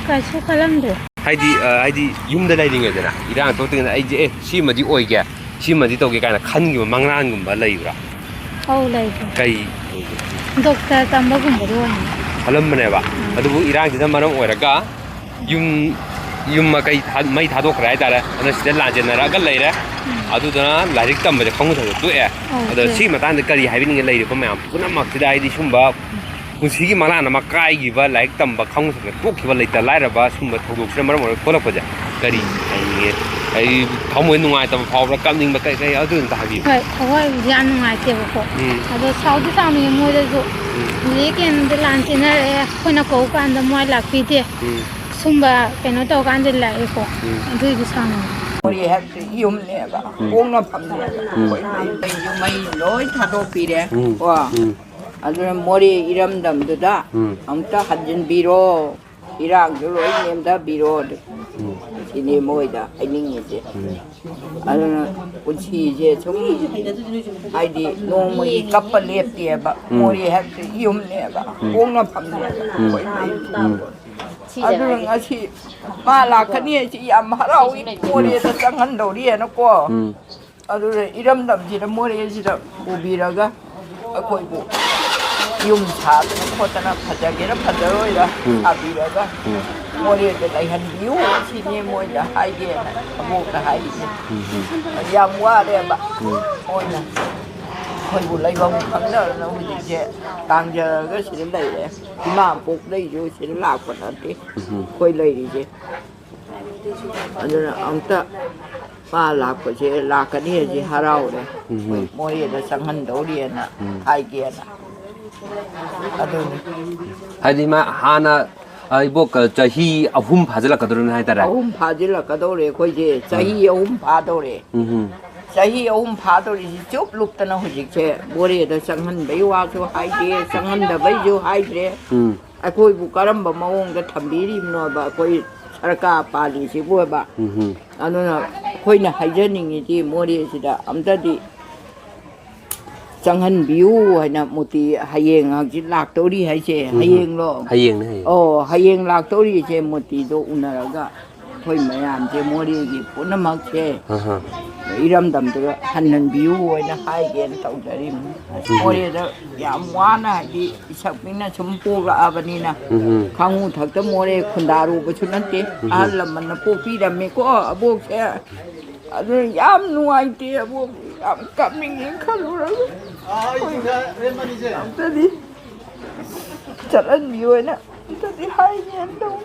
ꯀꯩꯁꯨ ꯈꯜꯂꯝꯗꯦ꯫ ꯍꯥꯏꯗꯤ, ꯑ, ꯍꯥꯏꯗꯤ ꯌꯨꯝꯗ ꯂꯩꯔꯤꯉꯩꯗꯅ, ꯏꯔꯥꯡ ꯊꯣꯛꯇ꯭ꯔꯤꯉꯩꯗ ꯑꯩꯁꯦ, "ꯑꯦ, ꯁꯤꯃꯗꯤ ꯑꯣꯏꯒꯦ, ꯁꯤꯃꯗꯤ ꯇꯧꯒꯦ" ꯀꯥꯏꯅ ꯈꯟꯈꯤꯕ ꯃꯪꯂꯥꯟꯒꯨꯝꯕ ꯂꯩꯕ꯭ꯔꯥ? ꯑꯧ, ꯂꯩ꯫ ꯀꯩ ꯑꯣꯏꯒꯦ? ꯗꯣꯛꯇꯔ ꯇꯝꯕꯒꯨꯝꯕꯗꯣ ꯑꯣꯏꯅ꯫ ꯈꯜꯂꯝꯕꯅꯦꯕ꯫ ꯎꯝ꯫ ꯑꯗꯨꯕꯨ ꯏꯔꯥꯡꯁꯤꯅ ꯃꯔꯝ ꯑꯣꯏꯔꯒ ꯌꯨꯝ, ꯌꯨꯝ ꯃꯀꯩ ꯊꯥ-, ꯃꯩ ꯊꯥꯗꯣꯛꯈ꯭ꯔꯦ ꯍꯥꯏꯇꯥꯔꯦ꯫ ꯑꯗꯨꯅ ꯁꯤꯗ ꯂꯥꯟꯖꯦꯟꯅꯔꯛꯑꯒ ꯂꯩꯔꯦ꯫ ꯎꯝ꯫ ꯑꯗꯨꯗꯨꯅ ꯂꯥꯏꯔꯤꯛ ꯇꯝꯕꯁꯦ ꯈꯪꯍꯧꯗꯅ ꯇꯣꯛꯑꯦ꯫ ꯑꯧ, ꯑꯗꯣ ꯇꯣꯛꯑꯦ꯫ ꯁꯤꯒꯤ ꯃꯇꯥꯡꯗ ꯀꯔꯤ ꯍꯥꯏꯕꯤꯅꯤꯡꯉꯦ? ꯂꯩꯔꯤꯕ ꯃꯌꯥꯝ ꯄꯨꯝꯅꯃꯛꯁꯤꯗ, ꯍꯥꯏꯗꯤ ꯁꯨꯝꯕ ꯄꯨꯟꯁꯤꯒꯤ ꯃꯪꯂꯥꯟ ꯑꯃ ꯀꯥꯏꯈꯤꯕ, ꯂꯥꯏꯔꯤꯛ ꯇꯝꯕ ꯈꯪꯍꯧꯗꯅ ꯇꯣꯛꯈꯤꯕ, ꯂꯩꯇ ꯂꯥꯏꯔꯕ ꯁꯨꯝꯕ ꯊꯧꯗꯣꯛꯁꯤꯅ ꯃꯔꯝ ꯑꯣꯏꯔꯒ ꯊꯣꯛꯂꯛꯄꯁꯦ ꯀꯔꯤ ꯍꯥꯏꯅꯤꯡꯉꯦ? ꯑꯩ ꯊꯃꯣꯏ ꯅꯨꯡꯉꯥꯏꯇꯕ ꯐꯥꯎꯕ꯭ꯔꯥ, ꯀꯞꯅꯤꯡꯕ, ꯀꯩ, ꯀꯩ, ꯑꯗꯨ ꯑꯝꯇ ꯍꯥꯏꯕꯤꯌꯨ꯫ ꯍꯣꯏ, ꯊꯋꯥꯏꯕꯨꯗꯤ ꯌꯥꯝ ꯅꯨꯡꯉꯥꯏꯇꯦꯕꯀꯣ꯫ ꯎꯝ꯫ ꯑꯗꯣ ꯁꯥꯎꯗꯤ ꯁꯥꯎꯅꯤꯡꯉꯦ ꯃꯣꯏꯗꯁꯨ꯫ ꯎꯝ꯫ ꯍꯧꯖꯤꯛ ꯀꯩꯅꯣꯗ ꯂꯥꯟ ꯆꯦꯟꯅꯔꯛꯑꯦ, ꯑꯩꯈꯣꯏꯅ ꯀꯧꯕ ꯀꯥꯟꯗ ꯃꯣꯏ ꯂꯥꯛꯄꯤꯗꯦ꯫ ꯎꯝ꯫ ꯁꯨꯝꯕ ꯀꯩꯅꯣ ꯇꯧꯀꯥꯟꯗ ꯂꯥꯛꯑꯦꯀꯣ꯫ ꯎꯝ꯫ ꯑꯗꯨꯏꯗꯤ ꯁꯥꯎꯅꯤꯡꯉꯦ꯫ ꯃꯣꯔꯦ ꯍꯥꯏꯕꯁꯦ ꯌꯨꯝꯅꯦꯕ, ꯎꯝ꯫ ꯄꯣꯛꯅꯐꯝꯅꯦꯕ꯫ ꯎꯝ꯫ ꯑꯩꯈꯣꯏ ꯃꯩ, ꯃꯩꯁꯨ ꯃꯩ ꯂꯣꯏ ꯊꯥꯗꯣꯛꯄꯤꯔꯦ꯫ ꯎꯝ꯫ ꯀꯣ꯫ ꯎꯝ꯫ ꯑꯗꯨꯅ ꯃꯣꯔꯦ ꯏꯔꯝꯗꯝꯗꯨꯗ ꯎꯝ꯫ ꯑꯃꯨꯛꯇ ꯍꯟꯖꯤꯟꯕꯤꯔꯣ, ꯏꯔꯥꯡꯁꯨ ꯂꯣꯏ ꯅꯦꯝꯊꯕꯤꯔꯣ꯫ ꯎꯝ꯫ ꯁꯤꯅꯤ ꯃꯣꯏꯗ ꯍꯥꯏꯅꯤꯡꯉꯤꯁꯦ꯫ ꯑꯗꯨꯅ ꯄꯨꯟꯁꯤꯁꯦ ꯁꯨꯝ, ꯍꯥꯏꯗꯤ, ꯅꯣꯡꯃꯒꯤ ꯀꯞꯄ ꯂꯦꯞꯇꯦꯕ꯫ ꯎꯝ꯫ ꯃꯣꯔꯦ ꯍꯥꯏꯕꯁꯦ ꯌꯨꯝꯅꯦꯕ, ꯎꯝ꯫ ꯄꯣꯛꯅꯐꯝꯅꯦꯕ꯫ ꯎꯝ꯫ ꯑꯩꯈꯣꯏ ꯂꯩꯔꯤꯁꯦ꯫ ꯎꯝ꯫ ꯑꯗꯨꯅ ꯉꯁꯤ ꯃꯥ ꯂꯥꯛꯀꯅꯤ ꯍꯥꯏꯁꯤ ꯌꯥꯝ ꯍꯔꯥꯎꯏ, ꯃꯣꯔꯦꯗ ꯆꯪꯍꯟꯗꯧꯔꯤꯑꯅꯀꯣ꯫ ꯎꯝ꯫ ꯑꯗꯨꯅ ꯏꯔꯝꯗꯝꯁꯤꯗ, ꯃꯣꯔꯦꯁꯤꯗ ꯄꯨꯕꯤꯔꯒ ꯑꯩꯈꯣꯏꯕꯨ ꯌꯨꯝ ꯁꯥꯗꯅ ꯈꯣꯠꯇꯅ, ꯐꯖꯒꯦꯔꯥ ꯐꯖꯔꯣꯏꯔꯥ, ꯎꯝ꯫ ꯁꯥꯕꯤꯔꯒ ꯎꯝ꯫ ꯃꯣꯔꯦꯗ ꯂꯩꯍꯟꯕꯤꯌꯨ꯫ ꯁꯤꯅꯤ ꯃꯣꯏꯗ ꯍꯥꯏꯒꯦꯅ ꯑꯕꯣꯛꯇ ꯍꯥꯏꯔꯤꯁꯦ꯫ ꯎꯝ ꯎꯝ꯫ ꯌꯥꯝ ꯋꯥꯔꯦꯕ꯫ ꯎꯝ꯫ ꯃꯣꯏꯅ ꯑꯩꯈꯣꯏꯕꯨ ꯂꯩꯐꯝ ꯈꯪꯗꯗꯅ ꯍꯧꯖꯤꯛꯁꯦ ꯇꯥꯡꯖꯔꯒ ꯁꯤꯗ ꯂꯩꯔꯦ꯫ ꯏꯃꯥ ꯄꯣꯛ ꯂꯩꯁꯨ ꯁꯤꯗ ꯂꯥꯛꯄ ꯅꯠꯇꯦ꯫ ꯎꯝ꯫ ꯑꯩꯈꯣꯏ ꯂꯩꯔꯤꯁꯦ꯫ ꯑꯗꯨꯅ ꯑꯝꯇ ꯃꯥ ꯂꯥꯛꯄꯁꯦ, ꯂꯥꯛꯀꯅꯤ ꯍꯥꯏꯁꯦ ꯍꯔꯥꯎꯔꯦ꯫ ꯎꯝ꯫ ꯑꯩꯈꯣꯏ ꯃꯣꯔꯦꯗ ꯆꯪꯍꯟꯗꯧꯔꯤꯑꯅ ꯎꯝ꯫ ꯍꯥꯏꯒꯦꯅ꯫ ꯑꯗꯨꯅꯤ꯫ ꯍꯥꯏꯗꯤ ꯃꯥ ꯍꯥꯟꯅ, ꯑ, ꯏꯕꯣꯛ, ꯑ, ꯆꯍꯤ ꯑꯍꯨꯝ ꯐꯥꯖꯤꯜꯂꯛꯀꯗꯧꯔꯅꯤ ꯍꯥꯏꯇꯥꯔꯦ꯫ ꯑꯍꯨꯝ ꯐꯥꯖꯤꯜꯂꯛꯀꯗꯧꯔꯦ ꯑꯩꯈꯣꯏꯁꯦ꯫ ꯆꯍꯤ ꯎꯝ꯫ ꯑꯍꯨꯝ ꯐꯥꯗꯧꯔꯦ꯫ ꯎꯝ ꯍꯝ꯫ ꯆꯍꯤ ꯑꯍꯨꯝ ꯐꯥꯗꯧꯔꯤꯁꯤ ꯆꯨꯞ ꯂꯨꯞꯇꯅ ꯍꯧꯖꯤꯛꯁꯦ ꯃꯣꯔꯦꯗ ꯆꯪꯍꯟꯕꯩ ꯋꯥꯁꯨ ꯍꯥꯏꯗꯦ, ꯆꯪꯍꯟꯗꯕꯩꯁꯨ ꯍꯥꯏꯗ꯭ꯔꯦ꯫ ꯎꯝ꯫ ꯑꯩꯈꯣꯏꯕꯨ ꯀꯔꯝꯕ ꯃꯑꯣꯡꯗ ꯊꯝꯕꯤꯔꯤꯕꯅꯣꯕ ꯑꯩꯈꯣꯏ ꯁꯔꯀꯥꯔ ꯄꯥꯜꯂꯤꯁꯤꯕꯨ ꯍꯥꯏꯕ꯫ ꯎꯝ ꯍꯝ꯫ ꯑꯗꯨꯅ ꯑꯩꯈꯣꯏꯅ ꯍꯥꯏꯖꯅꯤꯡꯉꯤꯗꯤ ꯃꯣꯔꯦꯁꯤꯗ ꯑꯝꯇꯗꯤ ꯆꯪꯍꯟꯕꯤꯌꯨ ꯍꯥꯏꯅ ꯃꯨꯔꯇꯤ ꯍꯌꯦꯡ ꯍꯪꯆꯤꯠ ꯂꯥꯛꯇꯧꯔꯤ ꯍꯥꯏꯁꯦ꯫ ꯎꯝ꯫ ꯍꯌꯦꯡꯂꯣ? ꯍꯌꯦꯡꯅꯦ, ꯍꯌꯦꯡ꯫ ꯑꯣ, ꯍꯌꯦꯡ ꯂꯥꯛꯇꯧꯔꯤꯁꯦ ꯃꯨꯔꯇꯤꯗꯣ ꯎꯅꯔꯒ ꯑꯩꯈꯣꯏ ꯃꯌꯥꯝꯁꯦ ꯃꯣꯔꯦꯒꯤ ꯄꯨꯝꯅꯃꯛꯁꯦ ꯑꯍ꯫ ꯏꯔꯝꯗꯝꯗꯨꯗ ꯍꯟꯍꯟꯕꯤꯌꯨ ꯍꯥꯏꯅ ꯍꯥꯏꯒꯦꯅ ꯇꯧꯖꯔꯤꯕꯅꯤ꯫ ꯎꯝ꯫ ꯃꯣꯔꯦꯗ ꯌꯥꯝ ꯋꯥꯅ ꯍꯥꯏꯗꯤ ꯏꯁꯛ ꯃꯤꯅ ꯁꯨꯝ ꯄꯣꯛꯂꯛꯑꯕꯅꯤꯅ ꯎꯝ꯫ ꯈꯪꯉꯨ ꯊꯛꯇ ꯃꯣꯔꯦ ꯈꯨꯟꯗꯥꯔꯨꯕꯁꯨ ꯅꯠꯇꯦ꯫ ꯎꯝ꯫ ꯑꯍꯜ ꯂꯃꯟꯅ ꯄꯣꯛꯄꯤꯔꯝꯃꯦꯀꯣ ꯑꯕꯣꯛꯁꯦ꯫ ꯑꯗꯨꯅ ꯌꯥꯝ ꯅꯨꯡꯉꯥꯏꯇꯦ ꯑꯕꯣꯛ, ꯌꯥꯝ ꯀꯞꯅꯤꯡꯉꯦ ꯈꯜꯂꯨꯔꯒ꯫ ꯑꯝꯇꯗꯤ ꯆꯠꯍꯟꯕꯤꯌꯣꯅ ꯑꯝꯇꯗꯤ ꯍꯥꯏꯒꯦꯅ ꯇꯧꯕ꯫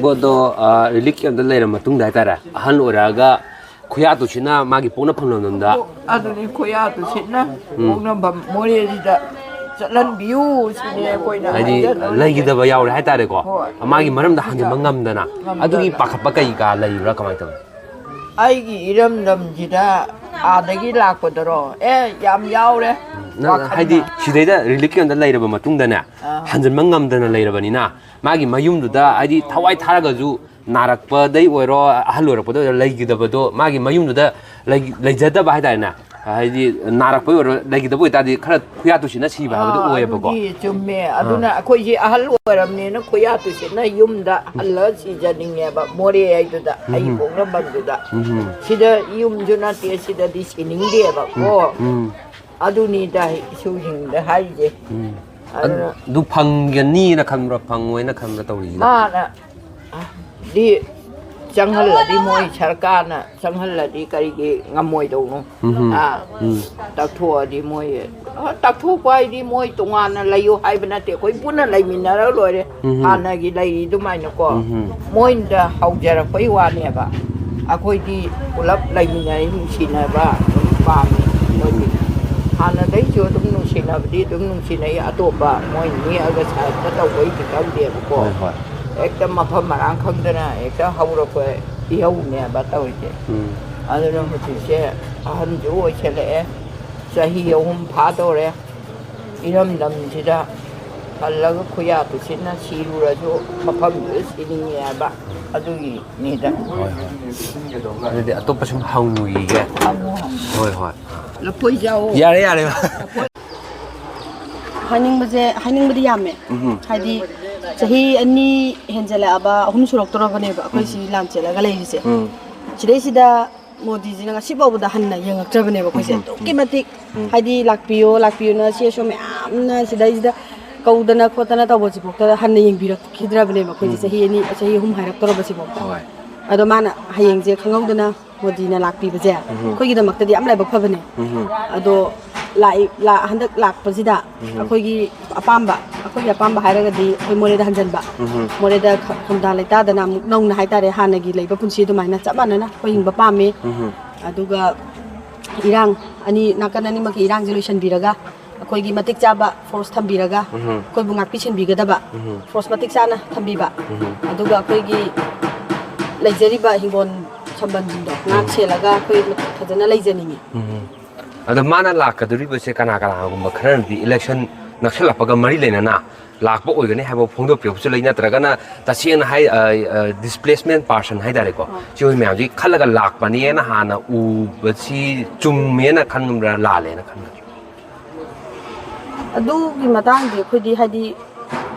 ꯕꯣꯗꯣ, ꯑ, ꯔꯤꯂꯤꯐ ꯀꯦꯝꯞꯇ ꯂꯩꯔ ꯃꯇꯨꯡꯗ ꯍꯥꯏꯇꯥꯔꯦ, ꯑꯍꯜ ꯑꯣꯏꯔꯛꯑꯒ ꯈꯨꯌꯥꯇꯨꯁꯤꯅ ꯃꯥꯒꯤ ꯄꯣꯛꯅꯐꯝ ꯂꯝꯗꯝꯗ ꯑꯗꯨꯅꯤ ꯈꯨꯌꯥꯇꯨꯁꯤꯅ ꯎꯝ꯫ ꯄꯣꯛꯅꯐꯝ ꯃꯣꯔꯦꯁꯤꯗ ꯆꯠꯍꯟꯕꯤꯌꯨ ꯁꯤꯅꯤ ꯑꯩꯈꯣꯏꯅ ꯍꯥꯏꯗꯤ ꯍꯥꯏꯖꯗꯧꯔꯤꯁꯦ꯫ ꯂꯩꯈꯤꯗꯕ ꯌꯥꯎꯔꯦ ꯍꯥꯏꯇꯥꯔꯦꯀꯣ꯫ ꯍꯣꯏ꯫ ꯃꯥꯒꯤ ꯃꯔꯝꯗ ꯍꯟꯖꯤꯟꯕ ꯉꯝꯗꯅ꯫ ꯉꯝꯗꯅ꯫ ꯑꯗꯨꯒꯤ ꯄꯥꯈꯠꯄ ꯀꯩ ꯀꯥ ꯂꯩꯕ꯭ꯔꯥ, ꯀꯃꯥꯏꯅ ꯇꯧꯋꯤ? ꯑꯩꯒꯤ ꯏꯔꯝꯗꯝꯁꯤꯗ ꯑꯥꯗꯒꯤ ꯂꯥꯛꯄꯗꯔꯣ? ꯑꯦ, ꯌꯥꯝ ꯌꯥꯎꯔꯦ꯫ ꯅꯪ ꯋꯥꯈꯜꯅ꯫ ꯍꯥꯏꯗꯤ ꯁꯤꯗꯩꯗ ꯔꯤꯂꯤꯐ ꯀꯦꯝꯞꯇ ꯂꯩꯔꯕ ꯃꯇꯨꯡꯗꯅꯦ, ꯑꯥ꯫ ꯍꯟꯖꯤꯟꯕ ꯉꯝꯗꯅ ꯂꯩꯔꯕꯅꯤꯅ, ꯃꯥꯒꯤ ꯃꯌꯨꯝꯗꯨꯗ ꯍꯥꯏꯗꯤ ꯊꯋꯥꯏ ꯊꯥꯔꯒꯁꯨ ꯅꯥꯔꯛꯄꯗꯩ ꯑꯣꯏꯔꯣ, ꯑꯍꯜ ꯑꯣꯏꯔꯛꯄꯗ ꯑꯣꯏꯔꯣ, ꯂꯩꯈꯤꯗꯕꯗꯣ ꯃꯥꯒꯤ ꯃꯌꯨꯝꯗꯨꯗ ꯂꯩ-, ꯂꯩꯖꯗꯕ ꯍꯥꯏꯇꯥꯔꯦꯅꯦ꯫ ꯍꯥꯏꯗꯤ ꯅꯥꯔꯛꯄꯩ ꯑꯣꯏꯔꯣ, ꯂꯩꯈꯤꯗꯕ ꯑꯣꯏꯇꯥꯔꯗꯤ ꯈꯔ ꯈꯨꯌꯥ ꯇꯨꯁꯤꯟꯅ ꯁꯤꯕ ꯍꯥꯏꯕꯗꯣ ꯑꯥ, ꯑꯣꯏꯌꯦꯕꯀꯣ꯫ ꯑꯗꯨꯗꯤ ꯆꯨꯝꯃꯦ꯫ ꯑꯥ꯫ ꯑꯗꯨꯅ ꯑꯩꯈꯣꯏꯁꯦ ꯑꯍꯜ ꯑꯣꯏꯔꯕꯅꯤꯅ ꯈꯨꯌꯥ ꯇꯨꯁꯤꯟꯅ ꯌꯨꯝꯗ ꯍꯜꯂ ꯁꯤꯖꯅꯤꯡꯉꯦꯕ, ꯃꯣꯔꯦ ꯍꯥꯏꯗꯨꯗ, ꯑꯩ ꯎꯝ꯫ ꯄꯣꯛꯅꯐꯝꯗꯨꯗ꯫ ꯎꯝ꯫ ꯁꯤꯗ ꯌꯨꯝꯁꯨ ꯅꯠꯇꯦ, ꯁꯤꯗꯗꯤ ꯁꯤꯅꯤꯡꯗꯦꯕ ꯎꯝ꯫ ꯀꯣ꯫ ꯎꯝ꯫ ꯑꯗꯨꯅꯤꯗ ꯏꯁꯨꯁꯤꯡꯗ ꯍꯥꯏꯔꯤꯁꯦ꯫ ꯎꯝ꯫ ꯑꯗꯨꯅ ꯑꯗꯨ ꯐꯪꯒꯅꯤꯅ ꯈꯟꯕ꯭ꯔꯥ, ꯐꯪꯉꯣꯏꯅ ꯈꯟꯕ꯭ꯔꯥ ꯇꯧꯔꯤꯁꯤꯅ? ꯃꯥꯅ ꯗꯤ ꯆꯪꯍꯜꯂꯗꯤ, ꯃꯣꯏ ꯁꯔꯀꯥꯔꯅ ꯆꯪꯍꯜꯂꯗꯤ ꯀꯔꯤꯒꯤ ꯉꯝꯃꯣꯏꯗꯧꯅꯣ? ꯎꯝ꯫ ꯑꯥ, ꯎꯝ꯫ ꯇꯛꯊꯣꯛꯑꯗꯤ ꯃꯣꯏ, ꯑ, ꯇꯛꯊꯣꯛꯄ ꯍꯥꯏꯗꯤ ꯃꯣꯏ ꯇꯣꯉꯥꯟꯅ ꯂꯩꯌꯨ ꯍꯥꯏꯕ ꯅꯠꯇꯦ, ꯑꯩꯈꯣꯏ ꯄꯨꯟꯅ ꯂꯩꯃꯤꯟꯅꯔ ꯂꯣꯏꯔꯦ꯫ ꯎꯝ꯫ ꯍꯥꯟꯅꯒꯤ ꯂꯩꯔꯤ ꯑꯗꯨꯃꯥꯏꯅꯀꯣ꯫ ꯎꯝ꯫ ꯃꯣꯏꯅ ꯍꯧꯖꯔꯛꯄꯩ ꯋꯥꯅꯦꯕ꯫ ꯑꯩꯈꯣꯏꯗꯤ ꯄꯨꯂꯞ ꯂꯩꯃꯤꯟꯅꯩ, ꯅꯨꯡꯁꯤꯅꯕ ꯑꯗꯨꯝ ꯄꯥꯝꯃꯤ ꯃꯣꯏꯗꯤ꯫ ꯍꯥꯟꯅꯗꯩꯁꯨ ꯑꯗꯨꯝ ꯅꯨꯡꯁꯤꯅꯕꯗꯤ ꯑꯗꯨꯝ ꯅꯨꯡꯁꯤꯅꯩ, ꯑꯇꯣꯞꯄ ꯃꯣꯏ ꯅꯦꯛꯑꯒ ꯁꯥꯏꯠꯇ ꯇꯧꯕꯩꯗꯤ ꯈꯪꯗꯦꯕꯀꯣ꯫ ꯍꯣꯏ, ꯍꯣꯏ꯫ ꯍꯦꯛꯇ ꯃꯐꯝ ꯃꯔꯥꯡ ꯈꯪꯗꯅ ꯍꯦꯛꯇ ꯍꯧꯔꯛꯄ ꯏꯍꯧꯅꯦꯕ ꯇꯧꯔꯤꯁꯦ꯫ ꯎꯝ꯫ ꯑꯗꯨꯅ ꯍꯧꯖꯤꯛꯁꯦ ꯑꯍꯟꯁꯨ ꯑꯣꯏꯁꯜꯂꯛꯑꯦ, ꯆꯍꯤ ꯑꯍꯨꯝ ꯐꯥꯗꯧꯔꯦ꯫ ꯏꯔꯝꯗꯝꯁꯤꯗ ꯍꯜꯂꯒ ꯈꯨꯌꯥ ꯇꯨꯁꯤꯟꯅ ꯁꯤꯔꯨꯔꯁꯨ ꯃꯐꯝꯗꯨꯗ ꯁꯤꯅꯤꯡꯉꯦ ꯍꯥꯏꯕ ꯑꯗꯨꯒꯤꯅꯤꯗ꯫ ꯍꯣꯏ, ꯍꯣꯏ꯫ ꯑꯗꯨꯗꯤ ꯑꯇꯣꯞꯄ ꯁꯨꯝ ꯍꯪꯉꯨꯈꯤꯒꯦ꯫ ꯍꯪꯉꯨ, ꯍꯪꯉꯨ꯫ ꯍꯣꯏ, ꯍꯣꯏ꯫ ꯂꯐꯣꯏ ꯆꯥꯎ꯫ ꯌꯥꯔꯦ, ꯌꯥꯔꯦ꯫ ꯍꯥꯏꯅꯤꯡꯕꯁꯦ, ꯍꯥꯏꯅꯤꯡꯕꯗꯤ ꯌꯥꯝꯃꯦ꯫ ꯎꯝ꯫ ꯍꯥꯏꯗꯤ ꯆꯍꯤ ꯑꯅꯤ ꯍꯦꯟꯖꯜꯂꯛꯑꯕ, ꯑꯍꯨꯝ ꯁꯨꯔꯛꯇꯣꯔꯕꯅꯦꯕ ꯑꯩꯈꯣꯏ ꯎꯝ꯫ ꯁꯤ ꯂꯥꯟ ꯆꯦꯜꯂꯒ ꯂꯩꯔꯤꯁꯦ꯫ ꯎꯝ꯫ ꯁꯤꯗꯩꯁꯤꯗ ꯃꯣꯗꯤꯁꯤꯅ ꯉꯁꯤ ꯐꯥꯎꯕꯗ ꯍꯟꯅ ꯌꯦꯡꯉꯛꯇ꯭ꯔꯕꯅꯦꯕ ꯑꯩꯈꯣꯏꯁꯦ꯫ ꯎꯝ꯫ ꯑꯗꯨꯛꯀꯤ ꯃꯇꯤꯛ ꯎꯝ꯫ ꯍꯥꯏꯗꯤ ꯂꯥꯛꯄꯤꯌꯣ, ꯂꯥꯛꯄꯤꯌꯣꯅ ꯁꯤ ꯑꯦꯁ ꯑꯣ ꯃꯌꯥꯝꯅ ꯁꯤꯗꯩꯁꯤꯗ ꯀꯧꯗꯅ ꯈꯣꯠꯇꯅ ꯇꯧꯕꯁꯤꯐꯥꯎꯗ ꯍꯟꯅ ꯌꯦꯡꯕꯤꯔꯛꯈꯤꯗ꯭ꯔꯕꯅꯦꯕ ꯑꯩꯈꯣꯏꯁꯦ꯫ ꯎꯝ꯫ ꯆꯍꯤ ꯑꯅꯤ, ꯆꯍꯤ ꯑꯍꯨꯝ ꯍꯥꯏꯔꯛꯇꯣꯔꯕꯁꯤꯐꯥꯎꯗ꯫ ꯍꯣꯏ꯫ ꯑꯗꯣ ꯃꯥꯅ ꯍꯌꯦꯡꯁꯦ ꯈꯪꯍꯧꯗꯅ ꯃꯣꯗꯤꯅ ꯂꯥꯛꯄꯤꯕꯁꯦ ꯎꯝ꯫ ꯑꯩꯈꯣꯏꯒꯤꯗꯃꯛꯇꯗꯤ ꯌꯥꯝ ꯂꯥꯏꯕꯛ ꯐꯕꯅꯦ꯫ ꯎꯝ꯫ ꯑꯗꯣ ꯂꯥꯛꯏ-, ꯂꯥ-, ꯍꯟꯗꯛ ꯂꯥꯛꯄꯁꯤꯗ ꯎꯝ꯫ ꯑꯩꯈꯣꯏꯒꯤ ꯑꯄꯥꯝꯕ, ꯑꯩꯈꯣꯏꯒꯤ ꯑꯄꯥꯝꯕ ꯍꯥꯏꯔꯒꯗꯤ ꯑꯩꯈꯣꯏ ꯃꯣꯔꯦꯗ ꯍꯟꯖꯟꯕ꯫ ꯎꯝ꯫ ꯃꯣꯔꯦꯗ ꯈ-, ꯈꯝꯗꯥ ꯂꯩꯇꯥꯗꯅ ꯑꯃꯨꯛ ꯅꯧꯅ ꯍꯥꯏꯇꯥꯔꯦ, ꯍꯥꯟꯅꯒꯤ ꯂꯩꯕ ꯄꯨꯟꯁꯤ ꯑꯗꯨꯃꯥꯏꯅ ꯆꯞ ꯃꯥꯟꯅꯅ ꯑꯩꯈꯣꯏ ꯍꯤꯡꯕ ꯄꯥꯝꯃꯤ꯫ ꯎꯝ꯫ ꯑꯗꯨꯒ ꯏꯔꯥꯡ ꯑꯅꯤ, ꯅꯥꯀꯟ ꯑꯅꯤꯃꯛꯀꯤ ꯏꯔꯥꯡꯁꯦ ꯂꯣꯏꯁꯤꯟꯕꯤꯔꯒ ꯑꯩꯈꯣꯏꯒꯤ ꯃꯇꯤꯛ ꯆꯥꯕ ꯐꯣꯔꯁ ꯊꯝꯕꯤꯔꯒ ꯎꯝ꯫ ꯑꯩꯈꯣꯏꯕꯨ ꯉꯥꯛꯄꯤ ꯁꯦꯟꯕꯤꯒꯗꯕ ꯎꯝ꯫ ꯐꯣꯔꯁ ꯃꯇꯤꯛ ꯆꯥꯅ ꯊꯝꯕꯤꯕ꯫ ꯎꯝ꯫ ꯑꯗꯨꯒ ꯑꯩꯈꯣꯏꯒꯤ ꯂꯩꯖꯔꯤꯕ ꯍꯤꯡꯒꯣꯜ ꯁꯝꯕꯜꯁꯤꯡꯗꯣ ꯉꯥꯛ ꯎꯝ꯫ ꯁꯦꯜꯂꯒ ꯑꯩꯈꯣꯏ ꯐꯖꯅ ꯂꯩꯖꯅꯤꯡꯉꯤ꯫ ꯎꯝ꯫ ꯑꯗꯣ ꯃꯥꯅ ꯂꯥꯛꯀꯗꯧꯔꯤꯕꯁꯦ ꯀꯅꯥ ꯀꯅꯥꯒꯨꯝꯕ ꯈꯔꯅꯗꯤ ꯏꯂꯦꯛꯁꯟ ꯅꯛꯁꯜꯂꯛꯄꯒ ꯃꯔꯤ ꯂꯩꯅꯅ ꯂꯥꯛꯄ ꯑꯣꯏꯒꯅꯤ ꯍꯥꯏꯕ ꯐꯣꯡꯗꯣꯛꯄꯤꯔꯛꯄꯁꯨ ꯂꯩ, ꯅꯠꯇ꯭ꯔꯒꯅ ꯇꯁꯦꯡꯅ ꯍꯥꯏ, displacement person ꯍꯥꯏ ꯇꯥꯔꯦꯀꯣ, ꯑꯥ꯫ ꯁꯤ ꯃꯌꯥꯝꯁꯤ ꯈꯜꯂꯒ ꯂꯥꯛꯄꯅꯦꯅ ꯍꯥꯟꯅ ꯎꯕꯁꯤ ꯆꯨꯝꯃꯦꯅ ꯈꯟꯕ꯭ꯔꯥ, ꯂꯥꯜꯂꯦꯅ ꯈꯟꯕ꯭ꯔꯥ? ꯑꯗꯨꯒꯤ ꯃꯇꯥꯡꯗꯤ ꯑꯩꯈꯣꯏꯗꯤ, ꯍꯥꯏꯗꯤ,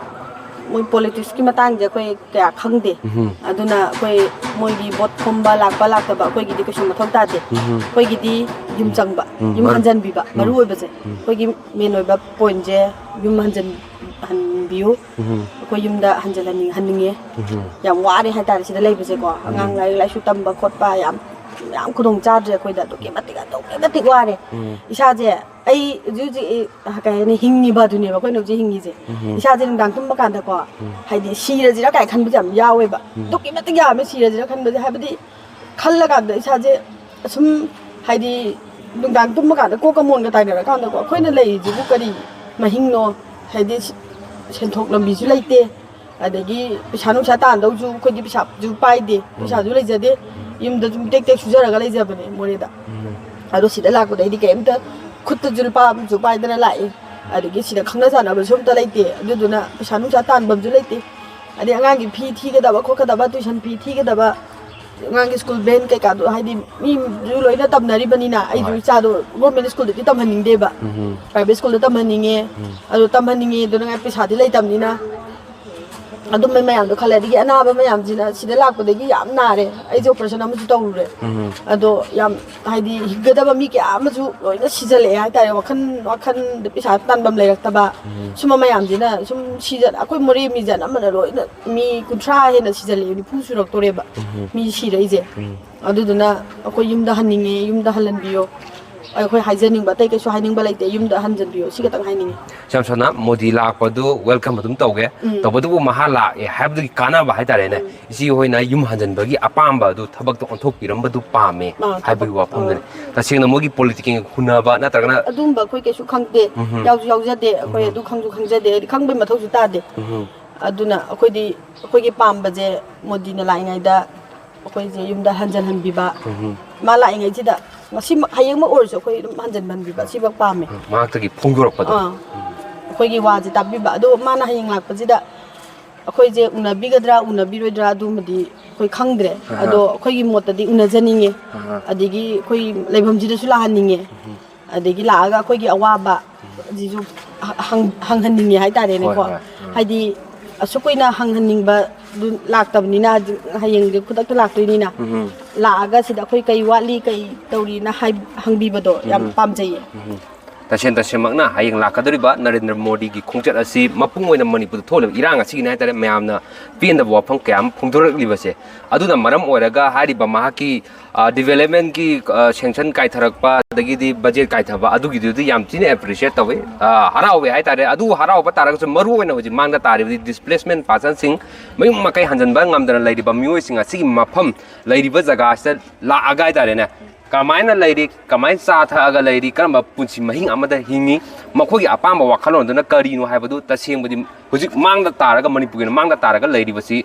ꯃꯣꯏ ꯄꯣꯂꯤꯇꯤꯛꯁꯀꯤ ꯃꯇꯥꯡꯁꯦ ꯑꯩꯈꯣꯏ ꯀꯌꯥ ꯈꯪꯗꯦ꯫ ꯎꯝꯍꯨꯝ꯫ ꯑꯗꯨꯅ ꯑꯩꯈꯣꯏ ꯃꯣꯏꯒꯤ ꯚꯣꯠ ꯈꯣꯝꯕ ꯂꯥꯛꯄ ꯂꯥꯛꯇꯕ ꯑꯩꯈꯣꯏꯒꯤꯗꯤ ꯀꯩꯁꯨ ꯃꯊꯧ ꯇꯥꯗꯦ꯫ ꯎꯝꯍꯨꯝ꯫ ꯑꯩꯈꯣꯏꯒꯤꯗꯤ ꯌꯨꯝ ꯆꯪꯕ, ꯎꯝ, ꯌꯨꯝ ꯃꯔꯨ-, ꯍꯟꯖꯟꯕꯤꯕ ꯎꯝ꯫ ꯃꯔꯨ ꯑꯣꯏꯕꯁꯦ꯫ ꯎꯝ꯫ ꯑꯩꯈꯣꯏꯒꯤ ꯃꯦꯟ ꯑꯣꯏꯕ ꯄꯣꯏꯟꯁꯦ ꯌꯨꯝ ꯍꯟꯖꯟ-, ꯍꯟꯕꯤꯌꯨ꯫ ꯎꯝꯍꯨꯝ꯫ ꯑꯩꯈꯣꯏ ꯌꯨꯝꯗ ꯍꯟꯖꯜꯍꯟꯅꯤꯡ-, ꯍꯟꯅꯤꯡꯉꯦ꯫ ꯎꯝꯍꯨꯝ꯫ ꯌꯥꯝ ꯋꯥꯔꯦ ꯍꯥꯏꯇꯥꯔꯦ ꯁꯤꯗ ꯂꯩꯕꯁꯦꯀꯣ꯫ ꯑꯉꯥꯡ ꯎꯝ꯫ ꯂꯥꯏꯔꯤꯛ ꯂꯥꯏꯁꯨ ꯇꯝꯕ ꯈꯣꯠꯄ ꯌꯥꯝ, ꯌꯥꯝ ꯈꯨꯗꯣꯡ ꯆꯥꯗ꯭ꯔꯦ ꯑꯩꯈꯣꯏꯗ꯫ ꯑꯗꯨꯛꯀꯤ ꯃꯇꯤꯛ, ꯑꯗꯨꯛꯀꯤ ꯃꯇꯤꯛ ꯋꯥꯔꯦ꯫ ꯎꯝ꯫ ꯏꯁꯥꯁꯦ ꯑꯩ ꯍꯧꯖꯤꯛ ꯍꯧꯖꯤꯛ, ꯑ, ꯀꯩ ꯍꯥꯏꯅꯤ, ꯍꯤꯡꯉꯤꯕ ꯑꯗꯨꯅꯦꯕ ꯑꯩꯈꯣꯏꯅ ꯍꯧꯖꯤꯛ ꯍꯤꯡꯉꯤꯁꯦ꯫ ꯎꯝꯍꯨꯝ꯫ ꯏꯁꯥꯁꯦ ꯅꯨꯡꯗꯥꯡ ꯇꯨꯝꯕ ꯀꯥꯟꯗꯀꯣ, ꯎꯝ꯫ ꯍꯥꯏꯗꯤ ꯁꯤꯔꯁꯤꯔ ꯀꯥꯏꯅ ꯈꯟꯕꯁꯦ ꯌꯥꯝ ꯌꯥꯎꯋꯦꯕ꯫ ꯎꯝ꯫ ꯑꯗꯨꯛꯀꯤ ꯃꯇꯤꯛ ꯌꯥꯝꯃꯦ ꯁꯤꯔꯁꯤꯔ ꯈꯟꯕꯁꯦ꯫ ꯍꯥꯏꯕꯗꯤ ꯈꯜꯂꯀꯥꯟꯗ ꯏꯁꯥꯁꯦ ꯑꯁꯨꯝ, ꯍꯥꯏꯗꯤ ꯅꯨꯡꯗꯥꯡ ꯇꯨꯝꯕ ꯀꯥꯟꯗ ꯀꯣꯛꯀ ꯃꯣꯟꯒ ꯇꯥꯏꯅꯔꯀꯥꯟꯗꯀꯣ, ꯑꯩꯈꯣꯏꯅ ꯂꯩꯔꯤꯁꯤꯕꯨ ꯀꯔꯤ ꯃꯍꯤꯡꯅꯣ? ꯍꯥꯏꯗꯤ ꯁꯦꯟꯊꯣꯛ ꯂꯝꯕꯤꯁꯨ ꯂꯩꯇꯦ, ꯑꯗꯒꯤ ꯄꯩꯁꯥ ꯅꯨꯡꯁꯥ ꯇꯥꯟꯗꯧꯁꯨ ꯑꯩꯈꯣꯏꯗꯤ ꯄꯩꯁꯥꯁꯨ ꯄꯥꯏꯗꯦ, ꯎꯝ꯫ ꯄꯩꯁꯥꯁꯨ ꯂꯩꯖꯗꯦ꯫ ꯌꯨꯝꯗ ꯁꯨꯝ ꯇꯦꯛ ꯇꯦꯛ ꯁꯨꯖꯔꯒ ꯂꯩꯖꯕꯅꯦ ꯃꯣꯔꯦꯗ꯫ ꯎꯝ꯫ ꯑꯗꯣ ꯁꯤꯗ ꯂꯥꯛꯄꯗꯩꯗꯤ ꯀꯩꯝꯇ ꯈꯨꯠꯇꯁꯨ ꯂꯨꯄꯥ ꯑꯃꯁꯨ ꯄꯥꯏꯗꯅ ꯂꯥꯛꯑꯦ꯫ ꯑꯗꯒꯤ ꯁꯤꯗ ꯈꯪꯅ ꯆꯥꯟꯅꯕꯁꯨ ꯑꯝꯇ ꯂꯩꯇꯦ꯫ ꯑꯗꯨꯗꯨꯅ ꯄꯩꯁꯥ ꯅꯨꯡꯁꯥ ꯇꯥꯟꯐꯝꯁꯨ ꯂꯩꯇꯦ꯫ ꯑꯗꯩ ꯑꯉꯥꯡꯒꯤ ꯐꯤ ꯊꯤꯒꯗꯕ ꯈꯣꯠꯀꯗꯕ, tuition fee ꯊꯤꯒꯗꯕ, ꯑꯉꯥꯡꯒꯤ school van ꯀꯩꯀꯥꯗꯣ, ꯍꯥꯏꯗꯤ ꯃꯤꯁꯨ ꯂꯣꯏꯅ ꯇꯝꯅꯔꯤꯕꯅꯤꯅ, ꯑꯩꯁꯨ ꯍꯣꯏ꯫ ꯏꯆꯥꯗꯣ government schoolꯗꯗꯤ ꯇꯝꯍꯟꯅꯤꯡꯗꯦꯕ꯫ ꯎꯝ꯫ Private schoolꯗ ꯇꯝꯍꯟꯅꯤꯡꯉꯦ꯫ ꯎꯝ꯫ ꯑꯗꯣ ꯇꯝꯍꯟꯅꯤꯡꯉꯦ, ꯑꯗꯨꯅ ꯄꯩꯁꯥꯗꯤ ꯂꯩꯇꯕꯅꯤꯅ꯫ ꯑꯗꯨꯝꯕ ꯃꯌꯥꯝꯗꯣ ꯈꯜꯂꯦ꯫ ꯑꯗꯒꯤ ꯑꯅꯥꯕ ꯃꯌꯥꯝꯁꯤꯅ ꯁꯤꯗ ꯂꯥꯛꯄꯗꯒꯤ ꯌꯥꯝ ꯅꯥꯔꯦ꯫ ꯑꯩꯁꯦ operation ꯑꯃꯁꯨ ꯇꯧꯔꯨꯔꯦ꯫ ꯎꯝ꯫ ꯑꯗꯣ ꯌꯥꯝ, ꯍꯥꯏꯗꯤ, ꯍꯤꯡꯒꯗꯕ ꯃꯤ ꯀꯌꯥ ꯑꯃꯁꯨ ꯂꯣꯏꯅ ꯁꯤꯖꯜꯂꯛꯑꯦ ꯍꯥꯏꯇꯥꯔꯦ꯫ ꯋꯥꯈꯜ, ꯋꯥꯈꯜꯗ ꯄꯩꯁꯥ ꯇꯥꯟꯐꯝ ꯂꯩꯔꯛꯇꯕ꯫ ꯎꯝ꯫ ꯁꯨꯝꯕ ꯃꯌꯥꯝꯁꯤꯅ ꯁꯨꯝ ꯁꯤꯖ-, ꯑꯩꯈꯣꯏ ꯃꯣꯔꯦ ꯃꯤꯁꯦ ꯑꯅꯝꯕꯅ ꯂꯣꯏꯅ ꯃꯤ ꯀꯨꯟꯊ꯭ꯔꯥ ꯍꯦꯟꯅ ꯁꯤꯖꯜꯂꯛꯑꯦ, ꯅꯤꯐꯨ ꯁꯨꯔꯛꯇꯣꯔꯦꯕ ꯎꯝ꯫ ꯃꯤ ꯁꯤꯔꯛꯏꯁꯦ꯫ ꯎꯝ꯫ ꯑꯗꯨꯗꯨꯅ ꯑꯩꯈꯣꯏ ꯌꯨꯝꯗ ꯍꯟꯅꯤꯡꯉꯦ, ꯌꯨꯝꯗ ꯍꯜꯍꯟꯕꯤꯌꯣ꯫ ꯑꯩꯈꯣꯏ ꯍꯥꯏꯖꯅꯤꯡꯕ ꯑꯇꯩ ꯀꯩꯁꯨ ꯍꯥꯏꯅꯤꯡꯕ ꯂꯩꯇꯦ, ꯌꯨꯝꯗ ꯍꯟꯖꯟꯕꯤꯌꯣ, ꯁꯤ ꯈꯛꯇꯪ ꯍꯥꯏꯅꯤꯡꯉꯤ꯫ ꯏꯆꯝ ꯁꯝꯅ ꯃꯣꯗꯤ ꯂꯥꯛꯄꯗꯨ welcome ꯑꯗꯨꯝ ꯇꯧꯒꯦ, ꯎꯝ꯫ ꯇꯧꯕꯇꯕꯨ ꯃꯍꯥꯛ ꯂꯥꯛꯑꯦ ꯍꯥꯏꯕꯗꯨꯒꯤ ꯀꯥꯟꯅꯕ ꯍꯥꯏꯇꯥꯔꯦꯅꯦ, ꯎꯝ꯫ ꯏꯆꯦ ꯍꯣꯏꯅ ꯌꯨꯝ ꯍꯟꯖꯟꯕꯒꯤ ꯑꯄꯥꯝꯕ ꯑꯗꯨ ꯊꯕꯛꯇ ꯑꯣꯟꯊꯣꯛꯄꯤꯔꯝꯕꯗꯨ ꯄꯥꯝꯃꯦ ꯑꯥ, ꯍꯥꯏꯕꯒꯤ ꯊꯕꯛ-, ꯋꯥꯐꯝꯗꯨꯅꯤ꯫ ꯑꯥ꯫ ꯇꯁꯦꯡꯅ ꯃꯣꯏꯒꯤ political ꯍꯨꯟꯅꯕ ꯅꯠꯇ꯭ꯔꯒꯅ ꯑꯗꯨꯝꯕ ꯑꯩꯈꯣꯏ ꯀꯩꯁꯨ ꯈꯪꯗꯦ, ꯎꯝꯍꯨꯝ꯫ ꯌꯥꯎꯁꯨ ꯌꯥꯎꯖꯗꯦ, ꯑꯩꯈꯣꯏ ꯎꯝꯍꯨꯝ꯫ ꯑꯗꯨ ꯈꯪꯁꯨ ꯈꯪꯖꯗꯦ, ꯍꯥꯏꯗꯤ ꯈꯪꯕꯩ ꯃꯊꯧꯁꯨ ꯇꯥꯗꯦ꯫ ꯎꯝꯍꯨꯝ꯫ ꯑꯗꯨꯅ ꯑꯩꯈꯣꯏꯗꯤ, ꯑꯩꯈꯣꯏꯒꯤ ꯄꯥꯝꯕꯁꯦ ꯃꯣꯗꯤꯅ ꯂꯥꯛꯏꯉꯩꯗ ꯑꯩꯈꯣꯏꯁꯦ ꯌꯨꯝꯗ ꯍꯟꯖꯜꯍꯟꯕꯤꯕ꯫ ꯎꯝꯍꯨꯝ꯫ ꯃꯥ ꯂꯥꯛꯏꯉꯩꯁꯤꯗ ꯉꯁꯤꯃꯛ, ꯍꯌꯦꯡꯃꯛ ꯑꯣꯏꯔꯁꯨ ꯑꯩꯈꯣꯏ ꯑꯗꯨꯝ ꯍꯟꯖꯤꯟꯍꯟꯕꯤꯕ, ꯁꯤꯃꯛ ꯄꯥꯝꯃꯦ꯫ ꯃꯍꯥꯛꯇꯒꯤ ꯐꯣꯡꯗꯣꯔꯛꯄꯗꯣ꯫ ꯑꯥ, ꯑꯩꯈꯣꯏꯒꯤ ꯋꯥꯁꯦ ꯇꯥꯕꯤꯕ꯫ ꯑꯗꯣ ꯃꯥꯅ ꯍꯌꯦꯡ ꯂꯥꯛꯄꯁꯤꯗ ꯑꯩꯈꯣꯏꯁꯦ ꯎꯅꯕꯤꯒꯗ꯭ꯔꯥ ꯎꯅꯕꯤꯔꯣꯏꯗ꯭ꯔꯥ ꯑꯗꯨꯃꯗꯤ ꯑꯩꯈꯣꯏ ꯈꯪꯗ꯭ꯔꯦ꯫ ꯑꯗꯣ ꯑꯩꯈꯣꯏꯒꯤ ꯃꯣꯠꯇꯗꯤ ꯎꯅꯖꯅꯤꯡꯉꯦ꯫ ꯑꯗꯒꯤ ꯑꯩꯈꯣꯏ ꯂꯩꯐꯝꯁꯤꯗꯁꯨ ꯂꯥꯛꯍꯟꯅꯤꯡꯉꯦ꯫ ꯑꯗꯒꯤ ꯂꯥꯛꯑꯒ ꯑꯩꯈꯣꯏꯒꯤ ꯑꯋꯥꯕ ꯑꯁꯤꯁꯨ ꯍꯪ-, ꯍꯪꯍꯟꯅꯤꯡꯉꯦ ꯍꯥꯏꯇꯥꯔꯦꯅꯦꯀꯣ꯫ ꯍꯣꯏ, ꯍꯣꯏ꯫ ꯍꯥꯏꯗꯤ ꯑꯁꯨꯛ ꯀꯨꯏꯅ ꯍꯪꯍꯟꯅꯤꯡꯕꯗꯨ ꯂꯥꯛꯇꯕꯅꯤꯅ, ꯍꯧꯖꯤꯛ ꯍꯌꯦꯡꯗꯤ ꯈꯨꯗꯛꯇ ꯂꯥꯛꯇꯣꯏꯅꯤꯅ, ꯂꯥꯛꯑꯒ ꯁꯤꯗ ꯑꯩꯈꯣꯏ ꯀꯩ ꯋꯥꯠꯂꯤ, ꯀꯩ ꯇꯧꯔꯤꯅ ꯍꯥꯏ-, ꯍꯪꯕꯤꯕꯗꯣ ꯌꯥꯝ ꯄꯥꯝꯖꯩꯌꯦ꯫ ꯇꯁꯦꯡ ꯇꯁꯦꯡꯃꯛꯅ ꯍꯌꯦꯡ ꯂꯥꯛꯀꯗꯧꯔꯤꯕ ꯅꯔꯦꯟꯗ꯭ꯔ ꯃꯣꯗꯤꯒꯤ ꯈꯣꯡꯆꯠ ꯑꯁꯤ ꯃꯄꯨꯡ ꯑꯣꯏꯅ ꯃꯅꯤꯄꯨꯔꯗ ꯊꯣꯛꯂꯤꯕ ꯏꯔꯥꯡ ꯑꯁꯤꯒꯤꯅꯤ ꯍꯥꯏꯇꯥꯔꯦ, ꯃꯌꯥꯝꯅ ꯄꯦꯟꯗꯕ ꯋꯥꯐꯝ ꯀꯌꯥ ꯑꯃ ꯐꯣꯡꯗꯣꯔꯛꯂꯤꯕꯁꯦ꯫ ꯑꯗꯨꯅ ꯃꯔꯝ ꯑꯣꯏꯔꯒ ꯍꯥꯏꯔꯤꯕ ꯃꯍꯥꯛꯀꯤ, ꯑ, developmentꯀꯤ, ꯑ, sanction ꯀꯥꯏꯊꯔꯛꯄ, ꯑꯗꯒꯤꯗꯤ budget ꯀꯥꯏꯊꯕ, ꯑꯗꯨꯒꯤꯗꯨꯗꯤ ꯌꯥꯝ ꯊꯤꯅ appreciate ꯇꯧꯋꯤ, ꯑ, ꯍꯔꯥꯎꯋꯦ ꯍꯥꯏꯇꯥꯔꯦ꯫ ꯑꯗꯨ ꯍꯔꯥꯎꯕ ꯇꯥꯔꯒꯁꯨ ꯃꯔꯨ ꯑꯣꯏꯅ ꯍꯧꯖꯤꯛ ꯃꯥꯡꯗ ꯇꯥꯔꯤꯕꯗꯤ displacement personꯁꯤꯡ, ꯃꯌꯨꯝ ꯃꯀꯩ ꯍꯟꯖꯤꯟꯕ ꯉꯝꯗꯅ ꯂꯩꯔꯤꯕ ꯃꯤꯑꯣꯏꯁꯤꯡ ꯑꯁꯤꯒꯤ ꯃꯐꯝ ꯂꯩꯔꯤꯕ ꯖꯒꯥ ꯑꯁꯤꯗ ꯂꯥꯛꯑꯒ ꯍꯥꯏꯇꯥꯔꯦꯅꯦ, ꯀꯃꯥꯏꯅ ꯂꯩꯔꯤ, ꯀꯃꯥꯏꯅ ꯆꯥ ꯊꯛꯑꯒ ꯂꯩꯔꯤ, ꯀꯔꯝꯕ ꯄꯨꯟꯁꯤ ꯃꯍꯤꯡ ꯑꯃꯗ ꯍꯤꯡꯉꯤ, ꯃꯈꯣꯏꯒꯤ ꯑꯄꯥꯝꯕ ꯋꯥꯈꯜꯂꯣꯟꯗꯨꯅ ꯀꯔꯤꯅꯣ ꯍꯥꯏꯕꯗꯨ ꯇꯁꯦꯡꯕꯗꯤ ꯍꯧꯖꯤꯛ ꯃꯥꯡꯗ ꯇꯥꯔꯒ, ꯃꯅꯤꯄꯨꯔꯒꯤ ꯑꯣꯏꯅ ꯃꯥꯡꯗ ꯇꯥꯔꯒ ꯂꯩꯔꯤꯕꯁꯤ,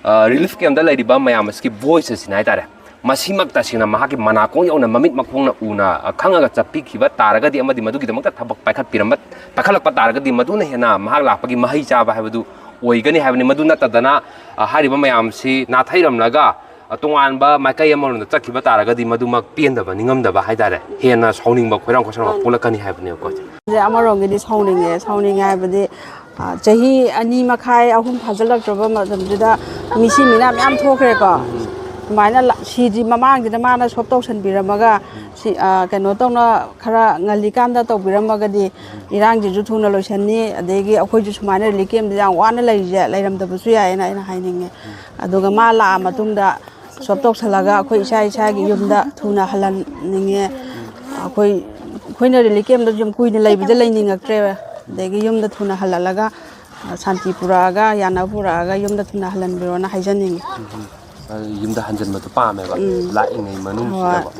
ꯑ, relief campꯇ ꯂꯩꯔꯤꯕ ꯃꯌꯥꯝ ꯑꯁꯤꯒꯤ voice ꯑꯁꯤꯅꯤ ꯍꯥꯏꯇꯥꯔꯦ꯫ ꯃꯁꯤꯃꯛ ꯇꯁꯦꯡꯅ ꯃꯍꯥꯛꯀꯤ ꯃꯅꯥꯀꯣꯡ ꯌꯧꯅ ꯃꯃꯤꯠ ꯃꯈꯣꯡꯅ ꯎꯅ, ꯑ, ꯈꯪꯉꯒ ꯆꯠꯄꯤꯈꯤꯕ ꯇꯥꯔꯒꯗꯤ ꯑꯃꯗꯤ ꯃꯗꯨꯒꯤꯗꯃꯛꯇ ꯊꯕꯛ ꯄꯥꯏꯈꯠꯄꯤꯔꯝꯕ, ꯄꯥꯏꯈꯠꯂꯛꯄ ꯇꯥꯔꯒꯗꯤ ꯃꯗꯨꯅ ꯍꯦꯟꯅ ꯃꯍꯥꯛ ꯂꯥꯛꯄꯒꯤ ꯃꯍꯩ ꯆꯥꯕ ꯍꯥꯏꯕꯗꯨ ꯑꯣꯏꯒꯅꯤ ꯍꯥꯏꯕꯅꯤ꯫ ꯃꯗꯨ ꯅꯠꯇꯗꯅ, ꯑ, ꯍꯥꯏꯔꯤꯕ ꯃꯌꯥꯝꯁꯤ ꯅꯥꯊꯩꯔꯝꯂꯒ, ꯑ, ꯇꯣꯉꯥꯟꯕ ꯃꯥꯏꯀꯩ ꯑꯃꯔꯣꯝꯗ ꯆꯠꯈꯤꯕ ꯇꯥꯔꯒꯗꯤ ꯃꯗꯨꯃꯛ ꯄꯦꯟꯗꯕ, ꯅꯤꯡꯉꯝꯗꯕ ꯍꯥꯏꯇꯥꯔꯦ, ꯍꯦꯟꯅ ꯁꯥꯎꯅꯤꯡꯕ ꯈꯣꯏꯔꯥꯡ ꯈꯣꯏꯁꯥꯎꯅꯕ ꯄꯣꯛꯂꯛꯀꯅꯤ ꯍꯥꯏꯕꯅꯦꯕꯀꯣ꯫ ꯑꯃꯔꯣꯝꯒꯤꯗꯤ ꯁꯥꯎꯅꯤꯡꯉꯦ꯫ ꯁꯥꯎꯅꯤꯡꯉꯦ ꯍꯥꯏꯕꯗꯤ, ꯑ, ꯆꯍꯤ ꯑꯅꯤ ꯃꯈꯥꯏ ꯑꯍꯨꯝ ꯐꯥꯖꯤꯜꯂꯛꯇ꯭ꯔꯕ ꯃꯇꯝꯁꯤꯗ ꯃꯤꯁꯤ ꯃꯤꯅꯥ ꯃꯌꯥꯝ ꯊꯣꯛꯈ꯭ꯔꯦꯀꯣ꯫ ꯑꯗꯨꯃꯥꯏꯅ ꯂ-, ꯁꯤꯗ꯭ꯔꯤ ꯃꯃꯥꯡꯁꯤꯗ ꯃꯥꯅ ꯁꯣꯞ ꯇꯧꯁꯟꯕꯤꯔꯝꯃꯒ, ꯁꯤ, ꯑ, ꯀꯩꯅꯣ ꯇꯧꯅ ꯈꯔ ꯉꯜꯂꯤꯀꯥꯟꯗ ꯇꯧꯕꯤꯔꯝꯃꯒꯗꯤ ꯏꯔꯥꯡꯁꯤꯁꯨ ꯊꯨꯅ ꯂꯣꯏꯁꯟꯅꯤ, ꯑꯗꯒꯤ ꯑꯩꯈꯣꯏꯁꯨ ꯁꯨꯃꯥꯏꯅ relief campꯗ ꯌꯥꯝ ꯋꯥꯅ ꯂꯩꯔꯤꯁꯦ ꯂꯩꯔꯝꯗꯕꯁꯨ ꯌꯥꯏꯌꯦꯅ ꯑꯩꯅ ꯍꯥꯏꯅꯤꯡꯉꯦ꯫ ꯑꯗꯨꯒ ꯃꯥ ꯂꯥꯛꯑ ꯃꯇꯨꯡꯗ ꯁꯣꯞ ꯇꯧꯁꯜꯂꯒ ꯑꯩꯈꯣꯏ ꯏꯁꯥ ꯏꯁꯥꯒꯤ ꯌꯨꯝꯗ ꯊꯨꯅ ꯍꯜꯍꯟꯅꯤꯡꯉꯦ꯫ ꯑꯩꯈꯣꯏ, ꯑꯩꯈꯣꯏꯅ relief campꯗ ꯌꯥꯝ ꯀꯨꯏꯅ ꯂꯩꯕꯗ ꯂꯩꯅꯤꯡꯉꯛꯇ꯭ꯔꯦ꯫ ꯑꯗꯒꯤ ꯌꯨꯝꯗ ꯊꯨꯅ ꯍꯜꯍꯜꯂꯒ, ꯁꯥꯟꯇꯤ ꯄꯨꯔꯛꯑꯒ, ꯌꯥꯅꯕ ꯄꯨꯔꯛꯑꯒ ꯌꯨꯝꯗ ꯊꯨꯅ ꯍꯜꯍꯟꯕꯤꯔꯣꯅ ꯍꯥꯏꯖꯅꯤꯡꯉꯤ꯫ ꯌꯨꯝꯗ ꯍꯟꯖꯤꯟꯕꯗꯣ ꯄꯥꯝꯃꯦꯕ, ꯂꯥꯛꯏꯉꯩ ꯃꯅꯨꯡꯁꯤꯗꯀꯣ꯫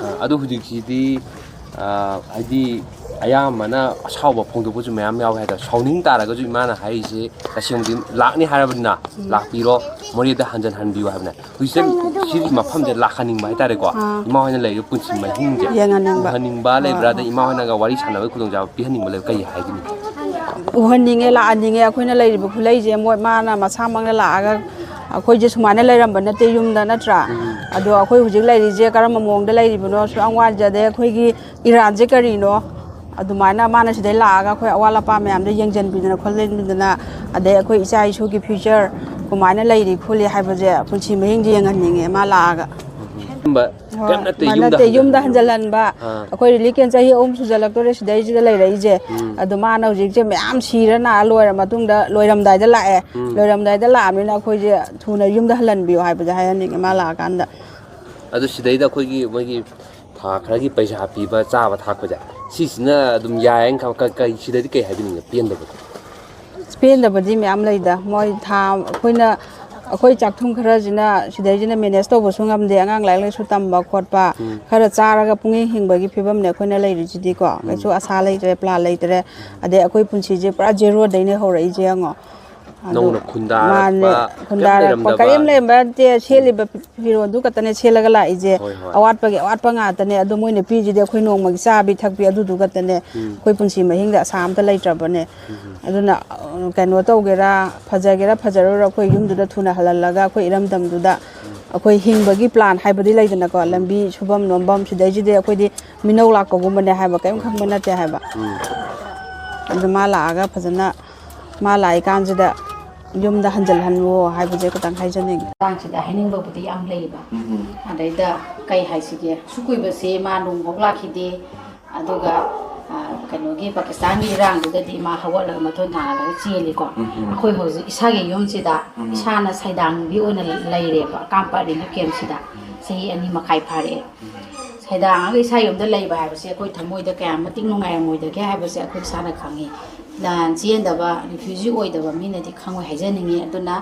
ꯑ, ꯑꯗꯣ ꯍꯧꯖꯤꯛꯁꯤꯗꯤ, ꯑ, ꯍꯥꯏꯗꯤ, ꯑꯌꯥꯝꯕꯅ ꯑꯁꯥꯎꯕ ꯐꯣꯡꯗꯣꯛꯄꯁꯨ ꯃꯌꯥꯝ ꯌꯥꯎꯋꯦ ꯍꯥꯏꯇꯥꯔꯦ꯫ ꯁꯥꯎꯅꯤꯡ ꯇꯥꯔꯒꯁꯨ ꯏꯃꯥꯅ ꯍꯥꯏꯔꯤꯁꯦ ꯇꯁꯦꯡꯕꯗꯤ ꯂꯥꯛꯅꯤ ꯍꯥꯏꯔꯕꯅꯤꯅ, ꯂꯥꯛꯄꯤꯔꯣ, ꯃꯣꯔꯦꯗ ꯍꯟꯖꯟ ꯍꯟꯕꯤꯌꯨ ꯍꯥꯏꯕꯅꯦ꯫ ꯍꯧꯖꯤꯛꯁꯦ ꯁꯤꯒꯤ ꯃꯐꯝꯁꯦ ꯂꯥꯛꯍꯟꯅꯤꯡꯕ ꯍꯥꯏꯇꯥꯔꯦꯀꯣ꯫ ꯑꯥ꯫ ꯏꯃꯥ ꯍꯣꯏꯅ ꯂꯩꯔꯤꯕ ꯄꯨꯟꯁꯤ ꯃꯍꯤꯡꯁꯦ ꯌꯦꯡꯍꯟꯅꯤꯡꯕ꯫ ꯎꯍꯟꯅꯤꯡꯕ ꯂꯩꯕ꯭ꯔꯥ? ꯍꯣꯏ, ꯑꯗꯩ ꯍꯣꯏ꯫ ꯏꯃꯥ ꯍꯣꯏꯅꯒ ꯋꯥꯔꯤ ꯁꯥꯟꯅꯕꯒꯤ ꯈꯨꯗꯣꯡꯆꯥꯕ ꯄꯤꯍꯟꯅꯤꯡꯕ ꯂꯩꯕ꯭ꯔꯥ? ꯀꯩ ꯍꯥꯏꯒꯅꯤ? ꯎꯍꯟꯅꯤꯡꯉꯦ, ꯂꯥꯛꯍꯟꯅꯤꯡꯉꯦ꯫ ꯑꯩꯈꯣꯏꯅ ꯂꯩꯔꯤꯕ ꯈꯨꯂꯩꯁꯦ ꯃꯣꯏ, ꯃꯥꯅ ꯃꯁꯥꯃꯛꯅ ꯂꯥꯛꯑꯒ ꯑꯩꯈꯣꯏꯁꯦ ꯁꯨꯃꯥꯏꯅ ꯂꯩꯔꯝꯕ ꯅꯠꯇꯦ ꯌꯨꯝꯗ, ꯅꯠꯇ꯭ꯔꯥ? ꯎꯝ꯫ ꯑꯗꯣ ꯑꯩꯈꯣꯏ ꯍꯧꯖꯤꯛ ꯂꯩꯔꯤꯁꯦ ꯀꯔꯝꯕ ꯃꯑꯣꯡꯗ ꯂꯩꯔꯤꯕꯅꯣ? ꯁꯨꯛꯌꯥꯝ ꯋꯥꯠꯂꯤꯁꯦ꯫ ꯑꯗꯩ ꯑꯩꯈꯣꯏꯒꯤ ꯏꯔꯥꯟꯁꯦ ꯀꯔꯤꯅꯣ? ꯑꯗꯨꯃꯥꯏꯅ ꯃꯥꯅ ꯁꯤꯗꯩ ꯂꯥꯛꯑꯒ ꯑꯩꯈꯣꯏ ꯑꯋꯥꯠ ꯑꯄꯥ ꯃꯌꯥꯝꯗꯣ ꯌꯦꯡꯁꯤꯟꯕꯤꯗꯅ ꯈꯣꯠꯍꯟꯕꯤꯗꯅ, ꯑꯗꯩ ꯑꯩꯈꯣꯏ ꯏꯆꯥ ꯏꯁꯨꯒꯤ future ꯀꯃꯥꯏꯅ ꯂꯩꯔꯤ ꯈꯣꯠꯂꯤ ꯍꯥꯏꯕꯁꯦ ꯄꯨꯟꯁꯤ ꯃꯍꯤꯡꯁꯦ ꯌꯦꯡꯍꯟꯅꯤꯡꯉꯦ ꯃꯥ ꯂꯥꯛꯑꯒ꯫ ꯑꯗꯨꯝꯕ ꯍꯣꯏ, ꯀꯩꯝ ꯅꯠꯇꯦ, ꯃꯥ ꯌꯨꯝꯗ ꯅꯠꯇꯦ, ꯌꯨꯝꯗ ꯍꯟꯖꯜꯍꯟꯕꯤꯌꯨ꯫ ꯍꯟꯖꯜꯍꯟꯕ꯫ ꯑꯥ꯫ ꯑꯩꯈꯣꯏ relief camp ꯆꯍꯤ ꯑꯍꯨꯝ ꯁꯨꯖꯜꯂꯛꯇꯣꯔꯦ ꯁꯤꯗꯩꯁꯤꯗ ꯂꯩꯔꯛꯏꯁꯦ꯫ ꯎꯝ꯫ ꯑꯗꯣ ꯃꯥꯅ ꯍꯧꯖꯤꯛꯁꯦ ꯃꯌꯥꯝ ꯁꯤꯔ ꯅꯥꯔ ꯂꯣꯏꯔ ꯃꯇꯨꯡꯗ, ꯂꯣꯏꯔꯝꯗꯥꯏꯗ ꯂꯥꯛꯑꯦ꯫ ꯎꯝ꯫ ꯂꯣꯏꯔꯝꯗꯥꯏꯗ ꯂꯥꯛꯑꯕꯅꯤꯅ ꯑꯩꯈꯣꯏꯁꯦ ꯊꯨꯅ ꯌꯨꯝꯗ ꯍꯜꯍꯟꯕꯤꯌꯨ ꯍꯥꯏꯕꯁꯦ ꯍꯥꯏꯍꯟꯅꯤꯡꯉꯦ ꯃꯥ ꯂꯥꯛꯑꯀꯥꯟꯗ꯫ ꯑꯗꯨ ꯁꯤꯗꯩꯗ ꯑꯩꯈꯣꯏꯒꯤ ꯃꯣꯏꯒꯤ ꯊꯥ ꯈꯔꯒꯤ ꯄꯩꯁꯥ ꯄꯤꯕ, ꯆꯥꯕ ꯊꯥꯛꯄꯁꯦ, ꯁꯤꯁꯤꯅ ꯑꯗꯨꯝ ꯌꯥꯏ ꯍꯥꯏꯅ ꯈꯟ-, ꯀ-, ꯀꯩ-, ꯁꯤꯗꯗꯤ ꯀꯩ ꯍꯥꯏꯕꯤꯅꯤꯡꯉꯤ ꯄꯦꯟꯗꯕꯗꯣ? ꯄꯦꯟꯗꯕꯗꯤ ꯃꯌꯥꯝ ꯂꯩꯗ꯫ ꯃꯣꯏ ꯊꯥ, ꯑꯩꯈꯣꯏꯅ, ꯑꯩꯈꯣꯏ ꯆꯥꯛꯊꯨꯝ ꯈꯔꯁꯤꯅ ꯁꯤꯗꯩꯁꯤꯅ manage ꯇꯧꯕꯁꯨ ꯉꯝꯗꯦ꯫ ꯑꯉꯥꯡ ꯂꯥꯏꯔꯤꯛ ꯂꯥꯏꯁꯨ ꯇꯝꯕ ꯈꯣꯠꯄ, ꯎꯝ꯫ ꯈꯔ ꯆꯥꯔꯒ ꯄꯨꯡꯍꯤꯡ ꯍꯤꯡꯕꯒꯤ ꯐꯤꯕꯝꯅꯦ ꯑꯩꯈꯣꯏꯅ ꯂꯩꯔꯤꯁꯤꯗꯤꯀꯣ꯫ ꯎꯝ꯫ ꯀꯩꯁꯨ ꯑꯁꯥ ꯂꯩꯇ꯭ꯔꯦ, plan ꯂꯩꯇ꯭ꯔꯦ꯫ ꯑꯗꯩ ꯑꯩꯈꯣꯏ ꯄꯨꯟꯁꯤꯁꯦ ꯄꯨꯔꯥ zero ꯗꯩꯅꯦ ꯍꯧꯔꯛꯏꯁꯦ ꯌꯦꯡꯉꯣ꯫ ꯑꯗꯨ ꯅꯧꯅ ꯈꯨꯟꯗꯥꯔꯛꯄ, ꯃꯥꯅꯦ, ꯀꯩꯝ ꯈꯨꯟꯗꯥꯔꯛꯄ ꯂꯩꯔꯝꯗꯕ꯫ ꯀꯔꯤꯝ ꯂꯩꯔꯝꯕ ꯅꯠꯇꯦ꯫ ꯎꯝ꯫ ꯁꯦꯠꯂꯤꯕ ꯐꯤꯔꯣꯜꯗꯨ ꯈꯛꯇꯅꯦ ꯁꯦꯠꯂꯒ ꯂꯥꯛꯏꯁꯦ꯫ ꯍꯣꯏ, ꯍꯣꯏ꯫ ꯑꯋꯥꯠꯄꯒꯤ ꯑꯋꯥꯠꯄ ꯉꯥꯛꯇꯅꯦ꯫ ꯑꯗꯣ ꯃꯣꯏꯅ ꯄꯤꯔꯤꯁꯤꯗꯤ ꯑꯩꯈꯣꯏ ꯅꯣꯡꯃꯒꯤ ꯆꯥꯕꯤ ꯊꯛꯄꯤ ꯑꯗꯨꯗꯨ ꯈꯛꯇꯅꯦ꯫ ꯎꯝ꯫ ꯑꯩꯈꯣꯏ ꯄꯨꯟꯁꯤ ꯃꯍꯤꯡꯗ ꯑꯁꯥ ꯑꯝꯇ ꯂꯩꯇ꯭ꯔꯕꯅꯦ꯫ ꯎꯝ꯫ ꯑꯗꯨꯅ, ꯑ, ꯀꯩꯅꯣ ꯇꯧꯒꯦꯔꯥ, ꯐꯖꯒꯦꯔꯥ ꯐꯖꯔꯣꯏꯔꯥ, ꯑꯩꯈꯣꯏ ꯌꯨꯝꯗꯨꯗ ꯊꯨꯅ ꯍꯜꯍꯜꯂꯒ ꯑꯩꯈꯣꯏ ꯏꯔꯝꯗꯝꯗꯨꯗ ꯑꯩꯈꯣꯏ ꯍꯤꯡꯕꯒꯤ plan ꯍꯥꯏꯕꯗꯤ ꯂꯩꯗꯅꯀꯣ, ꯂꯝꯕꯤ ꯁꯨꯐꯝ ꯅꯣꯝꯐꯝ, ꯁꯤꯗꯩꯁꯤꯗꯤ ꯑꯩꯈꯣꯏꯗꯤ ꯃꯤꯅꯧ ꯂꯥꯛꯄꯒꯨꯝꯕꯅꯦ ꯍꯥꯏꯕ, ꯀꯔꯤꯝ ꯈꯪꯕ ꯅꯠꯇꯦ ꯍꯥꯏꯕ꯫ ꯎꯝ꯫ ꯑꯗꯨ ꯃꯥ ꯂꯥꯛꯑꯒ ꯐꯖꯅ ꯃꯥ ꯂꯥꯛꯏꯀꯥꯟꯁꯤꯗ ꯌꯨꯝꯗ ꯍꯟꯖꯤꯜꯍꯜꯂꯣ ꯍꯥꯏꯕꯁꯦ ꯈꯤꯇꯪ ꯍꯥꯏꯖꯅꯤꯡꯉꯤ꯫ ꯃꯇꯥꯡꯁꯤꯗ ꯍꯥꯏꯅꯤꯡꯕꯕꯨꯗꯤ ꯌꯥꯝ ꯂꯩꯌꯦꯕ꯫ ꯎꯝ꯫ ꯑꯗꯩꯗ ꯀꯩ ꯍꯥꯏꯁꯤꯒꯦ, ꯑꯁꯨꯛ ꯀꯨꯏꯕꯁꯦ ꯃꯥ ꯅꯣꯡꯐꯥꯎ ꯂꯥꯛꯈꯤꯗꯦ꯫ ꯑꯗꯨꯒ, ꯑ, ꯀꯩꯅꯣꯒꯤ ꯄꯥꯀꯤꯁꯇꯥꯟꯒꯤ ꯏꯔꯥꯡꯗꯨꯗꯗꯤ ꯃꯥ ꯍꯧꯒꯠꯂꯒ ꯃꯊꯣꯟ ꯊꯥꯡꯒꯠꯂꯒ ꯆꯦꯜꯂꯤꯀꯣ꯫ ꯎꯝ, ꯎꯝ꯫ ꯑꯩꯈꯣꯏ ꯍꯧꯖꯤꯛ ꯏꯁꯥꯒꯤ ꯌꯨꯝꯁꯤꯗ ꯎꯝ꯫ ꯏꯁꯥꯅ ꯁꯩꯗꯥꯡꯕꯤ ꯑꯣꯏꯅ ꯂꯩꯔꯦꯕ, ꯑꯀꯥꯝꯄꯥꯠ relief camp ꯁꯤꯗ ꯆꯍꯤ ꯑꯅꯤ ꯃꯈꯥꯏ ꯐꯥꯔꯛꯑꯦ꯫ ꯁꯩꯗꯥꯡꯉꯒ ꯏꯁꯥ ꯌꯨꯝꯗ ꯂꯩꯕ ꯍꯥꯏꯕꯁꯦ ꯑꯩꯈꯣꯏ ꯊꯃꯣꯏꯗ ꯀꯌꯥꯝ ꯃꯇꯤꯛ ꯅꯨꯡꯉꯥꯏꯔꯝꯃꯣꯏꯗꯒꯦ ꯍꯥꯏꯕꯁꯦ ꯑꯩꯈꯣꯏ ꯏꯁꯥꯅ ꯈꯪꯉꯤ꯫ ꯂꯥꯟ ꯆꯦꯟꯗꯕ, refugee ꯑꯣꯏꯗꯕ ꯃꯤꯅꯗꯤ ꯈꯪꯉꯣꯏ ꯍꯥꯏꯖꯅꯤꯡꯉꯤ꯫ ꯑꯗꯨꯅ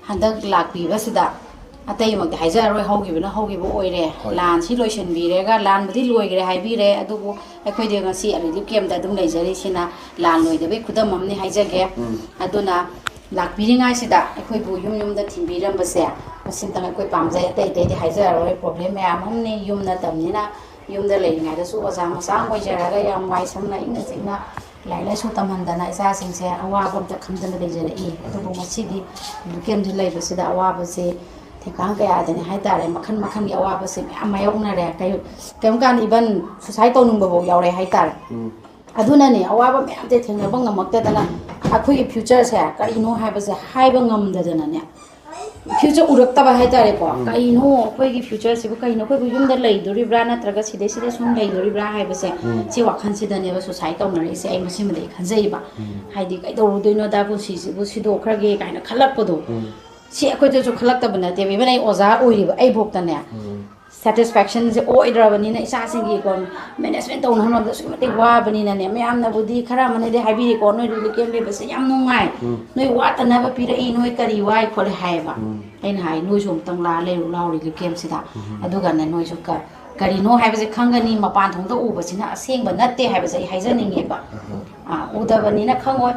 ꯍꯟꯗꯛ ꯂꯥꯛꯄꯤꯕꯁꯤꯗ ꯑꯇꯩꯃꯛꯇꯤ ꯍꯥꯏꯖꯔꯔꯣꯏ, ꯍꯧꯈꯤꯕꯅ ꯍꯧꯈꯤꯕ ꯑꯣꯏꯔꯦ꯫ ꯍꯣꯏ꯫ ꯂꯥꯟꯁꯤ ꯂꯣꯏꯁꯤꯟꯕꯤꯔꯦꯒ, ꯂꯥꯟꯕꯨꯗꯤ ꯂꯣꯏꯈ꯭ꯔꯦ ꯍꯥꯏꯕꯤꯔꯦ, ꯑꯗꯨꯕꯨ ꯑꯩꯈꯣꯏꯗꯤ ꯉꯁꯤ ꯔꯤꯂꯤꯐ ꯀꯦꯝꯞꯇ ꯑꯗꯨꯝ ꯂꯩꯖꯔꯤꯁꯤꯅ ꯂꯥꯟ ꯂꯣꯏꯗꯕꯩ ꯈꯨꯗꯝ ꯑꯃꯅꯤ ꯍꯥꯏꯖꯒꯦ꯫ ꯎꯝ꯫ ꯑꯗꯨꯅ ꯂꯥꯛꯄꯤꯔꯤꯉꯥꯏꯁꯤꯗ ꯑꯩꯈꯣꯏꯕꯨ ꯌꯨꯝ ꯌꯨꯝꯗ ꯊꯤꯟꯕꯤꯔꯝꯕꯁꯦ ꯃꯁꯤꯝꯇꯪ ꯑꯩꯈꯣꯏ ꯄꯥꯝꯖꯩ꯫ ꯑꯇꯩ ꯑꯇꯩꯗꯤ ꯍꯥꯏꯖꯔꯔꯣꯏ, ꯄ꯭ꯔꯣꯕ꯭ꯂꯦꯝ ꯃꯌꯥꯝ ꯑꯃꯅꯤ꯫ ꯌꯨꯝ ꯅꯠꯇꯕꯅꯤꯅ ꯌꯨꯝꯗ ꯂꯩꯔꯤꯉꯩꯗꯁꯨ ꯑꯣꯖꯥ ꯃꯆꯥ ꯑꯃ ꯑꯣꯏꯖꯔꯒ ꯌꯥꯝ ꯋꯥꯏ ꯁꯪꯅ ꯏꯪꯅ ꯆꯤꯛꯅ ꯂꯥꯏꯔꯤꯛ ꯂꯥꯏꯁꯨ ꯇꯝꯍꯟꯗꯅ ꯏꯆꯥꯁꯤꯡꯁꯦ ꯑꯋꯥꯕ ꯑꯝꯇ ꯈꯪꯗꯅ ꯂꯩꯖꯔꯛꯏ꯫ ꯑꯗꯨꯕꯨ ꯉꯁꯤꯗꯤ ꯀꯦꯝꯞꯁꯤ ꯂꯩꯕꯁꯤꯗ ꯑꯋꯥꯕꯁꯦ ꯊꯦꯡꯀꯥꯡ ꯀꯌꯥꯗꯅꯤ ꯍꯥꯏꯇꯥꯔꯦ, ꯃꯈꯜ ꯃꯈꯜꯒꯤ ꯑꯋꯥꯕꯁꯦ ꯃꯌꯥꯝ ꯃꯥꯌꯣꯛꯅꯔꯦ꯫ ꯀꯩ-, ꯀꯔꯤꯒꯨꯝꯕ ꯀꯥꯟꯗ ꯏꯚꯟ ꯁꯨꯁꯥꯏꯠ ꯇꯧꯅꯤꯡꯕꯐꯥꯎ ꯌꯥꯎꯔꯦ ꯍꯥꯏꯇꯥꯔꯦ꯫ ꯎꯝ꯫ ꯑꯗꯨꯅꯅꯦ, ꯑꯋꯥꯕ ꯃꯌꯥꯝꯁꯦ ꯊꯦꯡꯅꯕ ꯉꯝꯃꯛꯇꯗꯅ ꯑꯩꯈꯣꯏꯒꯤ ꯐ꯭ꯌꯨꯆꯔꯁꯦ ꯀꯔꯤꯅꯣ ꯍꯥꯏꯕꯁꯦ ꯍꯥꯏꯕ ꯉꯝꯗꯗꯅꯅꯦ, ꯐ꯭ꯌꯨꯆꯔ ꯎꯔꯛꯇꯕ ꯍꯥꯏꯇꯥꯔꯦꯀꯣ꯫ ꯎꯝ꯫ ꯀꯩꯅꯣ ꯑꯩꯈꯣꯏꯒꯤ ꯐ꯭ꯌꯨꯆꯔꯁꯤꯕꯨ ꯀꯩꯅꯣ? ꯑꯩꯈꯣꯏꯕꯨ ꯌꯨꯝꯗ ꯂꯩꯗꯣꯔꯤꯕ꯭ꯔꯥ, ꯅꯠꯇ꯭ꯔꯒ ꯁꯤꯗꯩꯁꯤꯗ ꯁꯨꯝ ꯂꯩꯗꯣꯔꯤꯕ꯭ꯔꯥ ꯍꯥꯏꯕꯁꯦ, ꯎꯝ꯫ ꯁꯤ ꯋꯥꯈꯜꯁꯤꯗꯅꯦꯕ ꯁꯨꯁꯥꯏꯠ ꯇꯧꯅꯔꯛꯏꯁꯦ꯫ ꯑꯩ ꯃꯁꯤꯃꯗꯤ ꯑꯩ ꯈꯟꯖꯩꯕ꯫ ꯎꯝ꯫ ꯍꯥꯏꯗꯤ, "ꯀꯩꯗꯧꯔꯨꯗꯣꯏꯅꯣꯗ, ꯄꯨꯟꯁꯤꯁꯤꯕꯨ ꯁꯤꯗꯣꯛꯈ꯭ꯔꯒꯦ" ꯀꯥꯏꯅ ꯈꯜꯂꯛꯄꯗꯣ꯫ ꯎꯝ꯫ ꯁꯤ ꯑꯩꯈꯣꯏꯗꯁꯨ ꯈꯜꯂꯛꯇꯕ ꯅꯠꯇꯦꯕ꯫ ꯏꯚꯟ ꯑꯩ ꯑꯣꯖꯥ ꯑꯣꯏꯔꯤꯕ ꯑꯩꯕꯣꯛꯇꯅꯦ, ꯎꯝ꯫ ꯁꯦꯇꯤꯁꯐꯦꯛꯁꯟꯁꯦ ꯑꯣꯏꯗ꯭ꯔꯕꯅꯤꯅ, ꯏꯆꯥꯁꯤꯡꯒꯤ ꯀꯣ, ꯃꯦꯅꯦꯖꯃꯦꯟ ꯇꯧꯅꯕ ꯍꯣꯠꯅꯕꯗ ꯑꯁꯨꯛꯀꯤ ꯃꯇꯤꯛ ꯋꯥꯕꯅꯤꯅꯅꯦ, ꯃꯌꯥꯝꯅꯕꯨꯗꯤ, ꯈꯔ ꯑꯃꯅꯗꯤ ꯍꯥꯏꯕꯤꯔꯤꯀꯣ, "ꯅꯣꯏ ꯔꯤꯂꯤꯐ ꯀꯦꯝꯞ ꯂꯩꯕꯁꯦ ꯌꯥꯝ ꯅꯨꯡꯉꯥꯏ, ꯎꯝ꯫ ꯅꯣꯏ ꯋꯥꯠꯇꯅꯕ ꯄꯤꯔꯛꯏ, ꯅꯣꯏ ꯀꯔꯤ ꯋꯥꯏ?" ꯈꯣꯠꯂꯦ ꯍꯥꯏꯌꯦꯕ꯫ ꯎꯝ꯫ ꯑꯩꯅ ꯍꯥꯏ, "ꯅꯣꯏꯁꯨ ꯑꯃꯨꯛꯇꯪ ꯂꯥꯛꯑ ꯂꯩꯔꯨ ꯂꯥꯎ ꯔꯤꯂꯤꯐ ꯀꯦꯝꯞꯁꯤꯗ꯫ ꯎꯝ꯫ ꯑꯗꯨꯒꯅꯦ, ꯅꯣꯏꯁꯨ ꯀ-, ꯀꯔꯤꯅꯣ ꯍꯥꯏꯕꯁꯦ ꯈꯪꯒꯅꯤ, ꯃꯄꯥꯟ ꯊꯣꯡꯗ ꯎꯕꯁꯤꯅ ꯑꯁꯦꯡꯕ ꯅꯠꯇꯦ ꯍꯥꯏꯕꯁꯦ ꯑꯩ ꯍꯥꯏꯖꯅꯤꯡꯉꯦꯕ꯫ ꯎꯝ꯫ ꯑꯥ, ꯎꯗꯕꯅꯤꯅ ꯈꯪꯉꯣꯏ꯫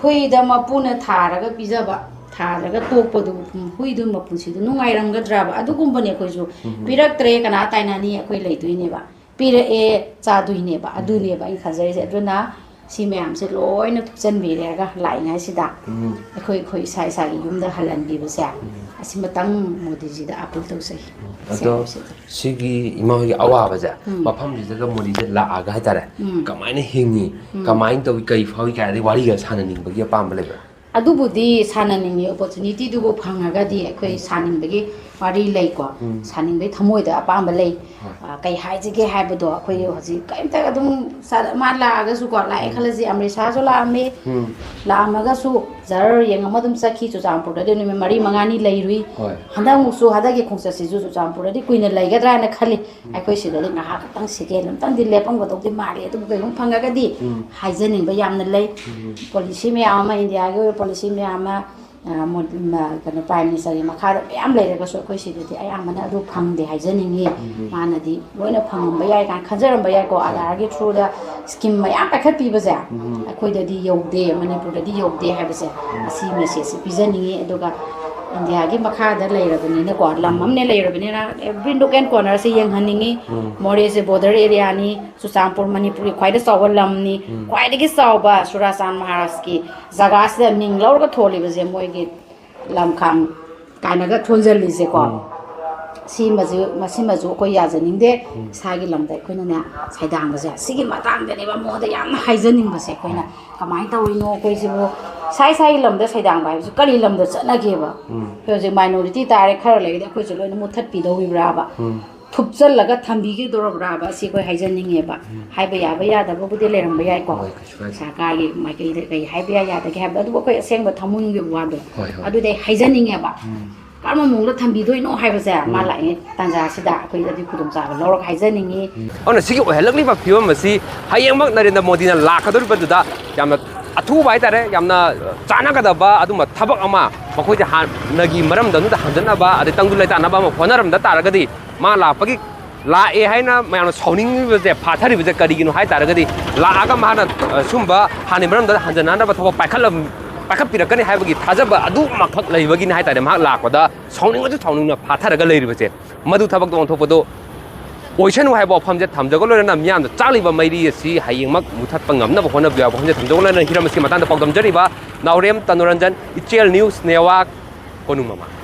ꯍꯨꯏꯗ ꯃꯄꯨꯅ ꯊꯥꯔꯒ ꯄꯤꯖꯕ, ꯊꯥꯔꯒ ꯇꯣꯛꯄꯗꯨ, ꯎꯝ, ꯍꯨꯏꯗꯨ ꯃꯄꯨꯟꯁꯤꯗ ꯅꯨꯡꯉꯥꯏꯔꯝꯒꯗ꯭ꯔꯕ?" ꯑꯗꯨꯒꯨꯝꯕꯅꯦ ꯑꯩꯈꯣꯏꯁꯨ꯫ ꯎꯝ꯫ ꯄꯤꯔꯛꯇ꯭ꯔꯦ, ꯀꯅꯥ ꯇꯥꯏꯅꯅꯤ? ꯑꯩꯈꯣꯏ ꯂꯩꯗꯣꯏꯅꯦꯕ꯫ ꯄꯤꯔꯛꯑꯦ, ꯆꯥꯗꯣꯏꯅꯦꯕ꯫ ꯎꯝ꯫ ꯑꯗꯨꯅꯦꯕ ꯑꯩꯅ ꯈꯟꯖꯔꯤꯁꯦ꯫ ꯑꯗꯨꯅ ꯁꯤ ꯃꯌꯥꯝꯁꯦ ꯂꯣꯏꯅ ꯊꯨꯞꯆꯟꯕꯤꯔꯦꯒ ꯂꯥꯛꯏꯉꯩꯁꯤꯗ ꯎꯝ꯫ ꯑꯩꯈꯣꯏ, ꯑꯩꯈꯣꯏ ꯏꯁꯥ ꯏꯁꯥꯒꯤ ꯌꯨꯝꯗ ꯍꯜꯍꯟꯕꯤꯕꯁꯦ, ꯎꯝ꯫ ꯑꯁꯤꯃꯇꯪ ꯃꯣꯗꯤꯖꯤꯗ ꯑꯥꯄꯤꯜ ꯇꯧꯖꯩ꯫ ꯎꯝ꯫ ꯑꯗꯣ ꯁꯤ ꯁꯤꯒꯤ ꯏꯃꯥ ꯍꯣꯏꯒꯤ ꯑꯋꯥꯕꯁꯦ ꯎꯝ꯫ ꯃꯐꯝꯁꯤꯗꯒ ꯃꯣꯗꯤꯁꯦ ꯂꯥꯛꯑꯒ ꯍꯥꯏꯇꯥꯔꯦ, ꯎꯝ꯫ ꯀꯃꯥꯏꯅ ꯍꯤꯡꯉꯤ, ꯎꯝ꯫ ꯀꯃꯥꯏꯅ ꯇꯧꯏ, ꯀꯔꯤ ꯐꯥꯎꯏ ꯀꯥꯏꯅꯗꯤ ꯋꯥꯔꯤꯒ ꯁꯥꯟꯅꯅꯤꯡꯕꯒꯤ ꯑꯄꯥꯝꯕ ꯂꯩꯕ꯭ꯔꯥ? ꯑꯗꯨꯕꯨꯗꯤ ꯁꯥꯟꯅꯅꯤꯡꯉꯤ, ꯑꯣꯄꯣꯔꯆꯨꯅꯤꯇꯤꯗꯨꯕꯨ ꯐꯪꯉꯒꯗꯤ ꯑꯩꯈꯣꯏ ꯁꯥꯅꯤꯡꯕꯒꯤ ꯋꯥꯔꯤ ꯂꯩꯀꯣ꯫ ꯎꯝ꯫ ꯁꯥꯅꯤꯡꯕꯒꯤ ꯊꯃꯣꯏꯗ ꯑꯄꯥꯝꯕ ꯂꯩ꯫ ꯍꯣꯏ꯫ ꯑ, ꯀꯩ ꯍꯥꯏꯁꯤꯒꯦ ꯍꯥꯏꯕꯗꯣ, ꯑꯩꯈꯣꯏ ꯎꯝ꯫ ꯍꯧꯖꯤꯛ ꯀꯔꯤꯝꯇ ꯑꯗꯨꯝ ꯁꯥ-, ꯃꯥ ꯂꯥꯛꯑꯒꯁꯨꯀꯣ, ꯂꯥꯛꯑꯦ ꯎꯝ꯫ ꯈꯜꯂꯁꯤ, ꯑꯃ꯭ꯔꯤꯁꯥꯁꯨ ꯂꯥꯛꯑꯝꯃꯤ, ꯎꯝ꯫ ꯂꯥꯛꯑꯝꯃꯒꯁꯨ ꯖꯔ ꯌꯦꯡꯉꯝꯃ ꯑꯗꯨꯝ ꯆꯠꯈꯤ꯫ ꯆꯨꯔꯆꯥꯟꯄꯨꯔꯗꯗꯤ ꯅꯨꯃꯤꯠ ꯃꯔꯤ ꯃꯉꯥꯅꯤ ꯂꯩꯔꯨꯏ꯫ ꯍꯣꯏ꯫ ꯍꯟꯗꯛꯃꯨꯛꯁꯨ, ꯍꯟꯗꯛꯀꯤ ꯈꯣꯡꯆꯠꯁꯤꯁꯨ ꯆꯨꯔꯆꯥꯟꯄꯨꯔꯗꯗꯤ ꯀꯨꯏꯅ ꯂꯩꯒꯗ꯭ꯔꯥ ꯍꯥꯏꯅ ꯈꯜꯂꯤ꯫ ꯎꯝ꯫ ꯑꯩꯈꯣꯏ ꯁꯤꯗꯗꯤ ꯉꯥꯏꯍꯥꯛ ꯈꯛꯇꯪ ꯁꯦꯀꯦꯟ ꯑꯃꯇꯪꯗꯤ ꯂꯦꯞꯄꯝꯒꯗꯧꯗꯤ ꯃꯥꯜꯂꯤ, ꯑꯗꯨꯕꯨ ꯀꯩꯒꯨꯝꯕ ꯐꯪꯉꯒꯗꯤ ꯎꯝ꯫ ꯍꯥꯏꯖꯅꯤꯡꯕ ꯌꯥꯝꯅ ꯂꯩ꯫ ꯎꯝ꯫ ꯄꯣꯂꯤꯁꯤ ꯃꯌꯥꯝ ꯑꯃ, ꯏꯟꯗꯤꯌꯥꯒꯤ ꯑꯣꯏꯕ ꯄꯣꯂꯤꯁꯤ ꯃꯌꯥꯝ ꯑꯃ, ꯑ, ꯃꯣ-, ꯃ-, ꯀꯩꯅꯣ, Prime Ministerꯒꯤ ꯃꯈꯥꯗ ꯃꯌꯥꯝ ꯂꯩꯔꯒꯁꯨ ꯑꯩꯈꯣꯏ ꯁꯤꯗꯗꯤ ꯑꯌꯥꯝꯕꯅ ꯑꯗꯨ ꯐꯪꯗꯦ ꯍꯥꯏꯖꯅꯤꯡꯉꯤ꯫ ꯎꯝ꯫ ꯃꯥꯅꯗꯤ ꯂꯣꯏꯅ ꯐꯪꯉꯝꯕ ꯌꯥꯏ ꯀꯥꯏꯅ ꯈꯟꯖꯔꯝꯕ ꯌꯥꯏꯀꯣ꯫ ꯍꯣꯏ꯫ ꯑꯙꯥꯔꯒꯤ throughꯗ scheme ꯃꯌꯥꯝ ꯄꯥꯏꯈꯠꯄꯤꯕꯁꯦ ꯎꯝ꯫ ꯑꯩꯈꯣꯏꯗꯗꯤ ꯌꯧꯗꯦ, ꯃꯅꯤꯄꯨꯔꯗꯗꯤ ꯌꯧꯗꯦ ꯍꯥꯏꯕꯁꯦ ꯎꯝ꯫ ꯑꯁꯤ messageꯁꯦ ꯄꯤꯖꯅꯤꯡꯉꯤ꯫ ꯑꯗꯨꯒ ꯏꯟꯗꯤꯌꯥꯒꯤ ꯃꯈꯥꯗ ꯂꯩꯔꯕꯅꯤꯅꯀꯣ, ꯂꯝ ꯎꯝ꯫ ꯑꯃꯅꯦ ꯂꯩꯔꯕꯅꯤꯅ, every nook and cornerꯁꯦ ꯌꯦꯡꯍꯟꯅꯤꯡꯉꯤ꯫ Um. ꯃꯣꯔꯦꯁꯦ border areaꯅꯤ, Churachandpur ꯃꯅꯤꯄꯨꯔꯒꯤ ꯈ꯭ꯋꯥꯏꯗꯒꯤ ꯆꯥꯎꯕ ꯂꯝꯅꯤ, ꯎꯝ꯫ ꯈ꯭ꯋꯥꯏꯗꯒꯤ ꯆꯥꯎꯕ ꯁꯨꯔꯥꯆꯥꯟ ꯃꯍꯥꯔꯥꯖꯀꯤ ꯖꯒꯥꯁꯤꯗ ꯃꯤꯡ ꯂꯧꯔꯒ ꯊꯣꯜꯂꯤꯕꯁꯦ ꯃꯣꯏꯒꯤ ꯂꯝꯈꯥꯡ ꯀꯥꯏꯅꯒ ꯊꯣꯟꯖꯜꯂꯤꯁꯦꯀꯣ꯫ ꯎꯝ꯫ ꯁꯤꯃꯁꯨ, ꯃꯁꯤꯃꯁꯨ ꯑꯩꯈꯣꯏ ꯌꯥꯖꯅꯤꯡꯗꯦ꯫ ꯎꯝ꯫ ꯏꯁꯥꯒꯤ ꯂꯝꯗ ꯑꯩꯈꯣꯏꯅꯅꯦ ꯁꯩꯗꯥꯡꯕꯁꯦ, ꯁꯤꯒꯤ ꯃꯇꯥꯡꯗꯅꯦꯕ ꯃꯉꯣꯟꯗ ꯌꯥꯝꯅ ꯍꯥꯏꯖꯅꯤꯡꯕꯁꯦ ꯑꯩꯈꯣꯏꯅ꯫ ꯎꯝ꯫ ꯀꯃꯥꯏꯅ ꯇꯧꯔꯤꯅꯣ ꯑꯩꯈꯣꯏꯁꯤꯕꯨ? ꯏꯁꯥ ꯏꯁꯥꯒꯤ ꯂꯝꯗ ꯁꯩꯗꯥꯡꯕ ꯍꯥꯏꯕꯁꯤ ꯀꯔꯤ ꯂꯝꯗ ꯆꯠꯅꯒꯦꯕ? ꯎꯝ꯫ ꯑꯩꯈꯣꯏ ꯍꯧꯖꯤꯛ minority ꯇꯥꯔꯦ, ꯈꯔ ꯂꯩꯔꯗꯤ ꯑꯩꯈꯣꯏꯁꯨ ꯂꯣꯏꯅ ꯃꯨꯠꯊꯠꯄꯤꯗꯧꯔꯤꯕ꯭ꯔꯥꯕ? ꯎꯝ꯫ ꯊꯨꯞꯆꯜꯂꯒ ꯊꯝꯕꯤꯒꯗꯧꯔꯕ꯭ꯔꯥꯕ? ꯑꯁꯤ ꯑꯩꯈꯣꯏ ꯍꯥꯏꯖꯅꯤꯡꯉꯦꯕ꯫ ꯎꯝ꯫ ꯍꯥꯏꯕ ꯌꯥꯕ ꯌꯥꯗꯕꯕꯨꯗꯤ ꯂꯩꯔꯝꯕ ꯌꯥꯏꯀꯣ꯫ ꯍꯣꯏ, ꯀꯩꯁꯨ ꯀꯥꯏꯗꯦ꯫ ꯁꯔꯀꯥꯔꯒꯤ ꯃꯥꯏꯀꯩꯗ ꯀꯩ ꯍꯥꯏꯕ ꯌꯥꯏ ꯌꯥꯗꯒꯦ ꯍꯥꯏꯕꯗꯣ, ꯑꯗꯨꯕꯨ ꯑꯩꯈꯣꯏ ꯑꯁꯦꯡꯕ ꯊꯃꯣꯏꯒꯤ ꯋꯥꯗꯣ ꯍꯣꯏ, ꯍꯣꯏ꯫ ꯑꯗꯨꯗꯤ ꯑꯩ ꯍꯥꯏꯖꯅꯤꯡꯉꯦꯕ꯫ ꯎꯝ꯫ ꯀꯔꯝꯕ ꯃꯑꯣꯡꯗ ꯊꯝꯕꯤꯗꯣꯏꯅꯣ ꯍꯥꯏꯕꯁꯦ ꯃꯥ ꯎꯝ꯫ ꯂꯥꯛꯏꯉꯩ ꯇꯥꯟꯖꯥꯁꯤꯗ ꯑꯩꯈꯣꯏ ꯑꯗꯨꯒꯤ ꯈꯨꯗꯣꯡꯆꯥꯕ ꯂꯧꯔꯒ ꯍꯥꯏꯖꯅꯤꯡꯉꯤ꯫ ꯎꯝ꯫ ꯑꯗꯨꯅ ꯁꯤꯒꯤ ꯑꯣꯏꯍꯜꯂꯛꯂꯤꯕ ꯐꯤꯕꯝ ꯑꯁꯤ ꯍꯌꯦꯡꯃꯛ ꯅꯔꯦꯟꯗ꯭ꯔ ꯃꯣꯗꯤꯅ ꯂꯥꯛꯀꯗꯧꯔꯤꯕꯗꯨꯗ ꯌꯥꯝꯅ ꯑꯊꯨꯕ ꯍꯥꯏꯇꯥꯔꯦ, ꯌꯥꯝꯅ ꯆꯥꯟꯅꯒꯗꯕ ꯑꯗꯨꯝꯕ ꯊꯕꯛ ꯑꯃ ꯃꯈꯣꯏꯗ ꯍꯥꯟꯅꯒꯤ ꯃꯔꯝꯗ ꯑꯗꯨꯗ ꯍꯟꯖꯤꯟꯅꯕ, ꯑꯗꯩ ꯇꯪꯗꯨ ꯂꯩꯇꯥꯅꯕ ꯑꯃ ꯍꯣꯠꯅꯔꯝꯗ ꯇꯥꯔꯒꯗꯤ ꯃꯥ ꯂꯥꯛꯄꯒꯤ, ꯂꯥꯛꯑꯦ ꯍꯥꯏꯅ ꯃꯌꯥꯝꯅ ꯁꯥꯎꯅꯤꯡꯉꯤꯕꯁꯦ, ꯐꯥꯊꯔꯤꯕꯁꯦ ꯀꯔꯤꯒꯤꯅꯣ ꯍꯥꯏ ꯇꯥꯔꯒꯗꯤ, ꯂꯥꯛꯑꯒ ꯃꯥꯅ, ꯑ, ꯁꯨꯝꯕ ꯍꯥꯟꯅꯒꯤ ꯃꯔꯝꯗ ꯍꯟꯖꯟꯅꯅꯕ ꯊꯕꯛ ꯄꯥꯏꯈꯠꯂꯝ-, ꯄꯥꯏꯈꯠꯄꯤꯔꯛꯀꯅꯤ ꯍꯥꯏꯕꯒꯤ ꯊꯥꯖꯕ ꯑꯗꯨꯃꯈꯛ ꯂꯩꯕꯒꯤꯅꯤ ꯍꯥꯏ ꯇꯥꯔꯦ꯫ ꯃꯍꯥꯛ ꯂꯥꯛꯄꯗ ꯁꯥꯎꯅꯤꯡꯉꯁꯨ ꯁꯥꯎꯅꯤꯡꯅ ꯐꯥꯊꯔꯒ ꯂꯩꯔꯤꯕꯁꯦ꯫ ꯃꯗꯨ ꯊꯕꯛꯇ ꯑꯣꯟꯊꯣꯛꯄꯗꯣ ꯑꯣꯏꯁꯅꯨ ꯍꯥꯏꯕ ꯋꯥꯐꯝꯁꯦ ꯊꯝꯖꯒ ꯂꯣꯏꯅꯅ ꯃꯤꯌꯥꯝꯗ ꯆꯥꯛꯂꯤꯕ ꯃꯩꯔꯤ ꯑꯁꯤ ꯍꯌꯦꯡꯃꯛ ꯃꯨꯊꯠꯄ ꯉꯝꯅꯕ ꯍꯣꯠꯅꯕꯤꯌꯨ ꯍꯥꯏꯕ ꯋꯥꯐꯝꯁꯦ ꯊꯝꯖꯒ ꯂꯣꯏꯅꯅ ꯍꯤꯔꯝ ꯑꯁꯤꯒꯤ ꯃꯇꯥꯡꯗ ꯄꯥꯎꯗꯝꯖꯔꯤꯕ ꯅꯥꯎꯔꯦꯝ ꯇꯅꯨꯔꯟꯖꯟ, ꯏꯆꯦꯜ ꯅ꯭ꯌꯨꯁ ꯅꯦꯠꯋꯥꯔꯛ, ꯀꯣꯅꯨꯡ ꯃꯃꯥꯡ꯫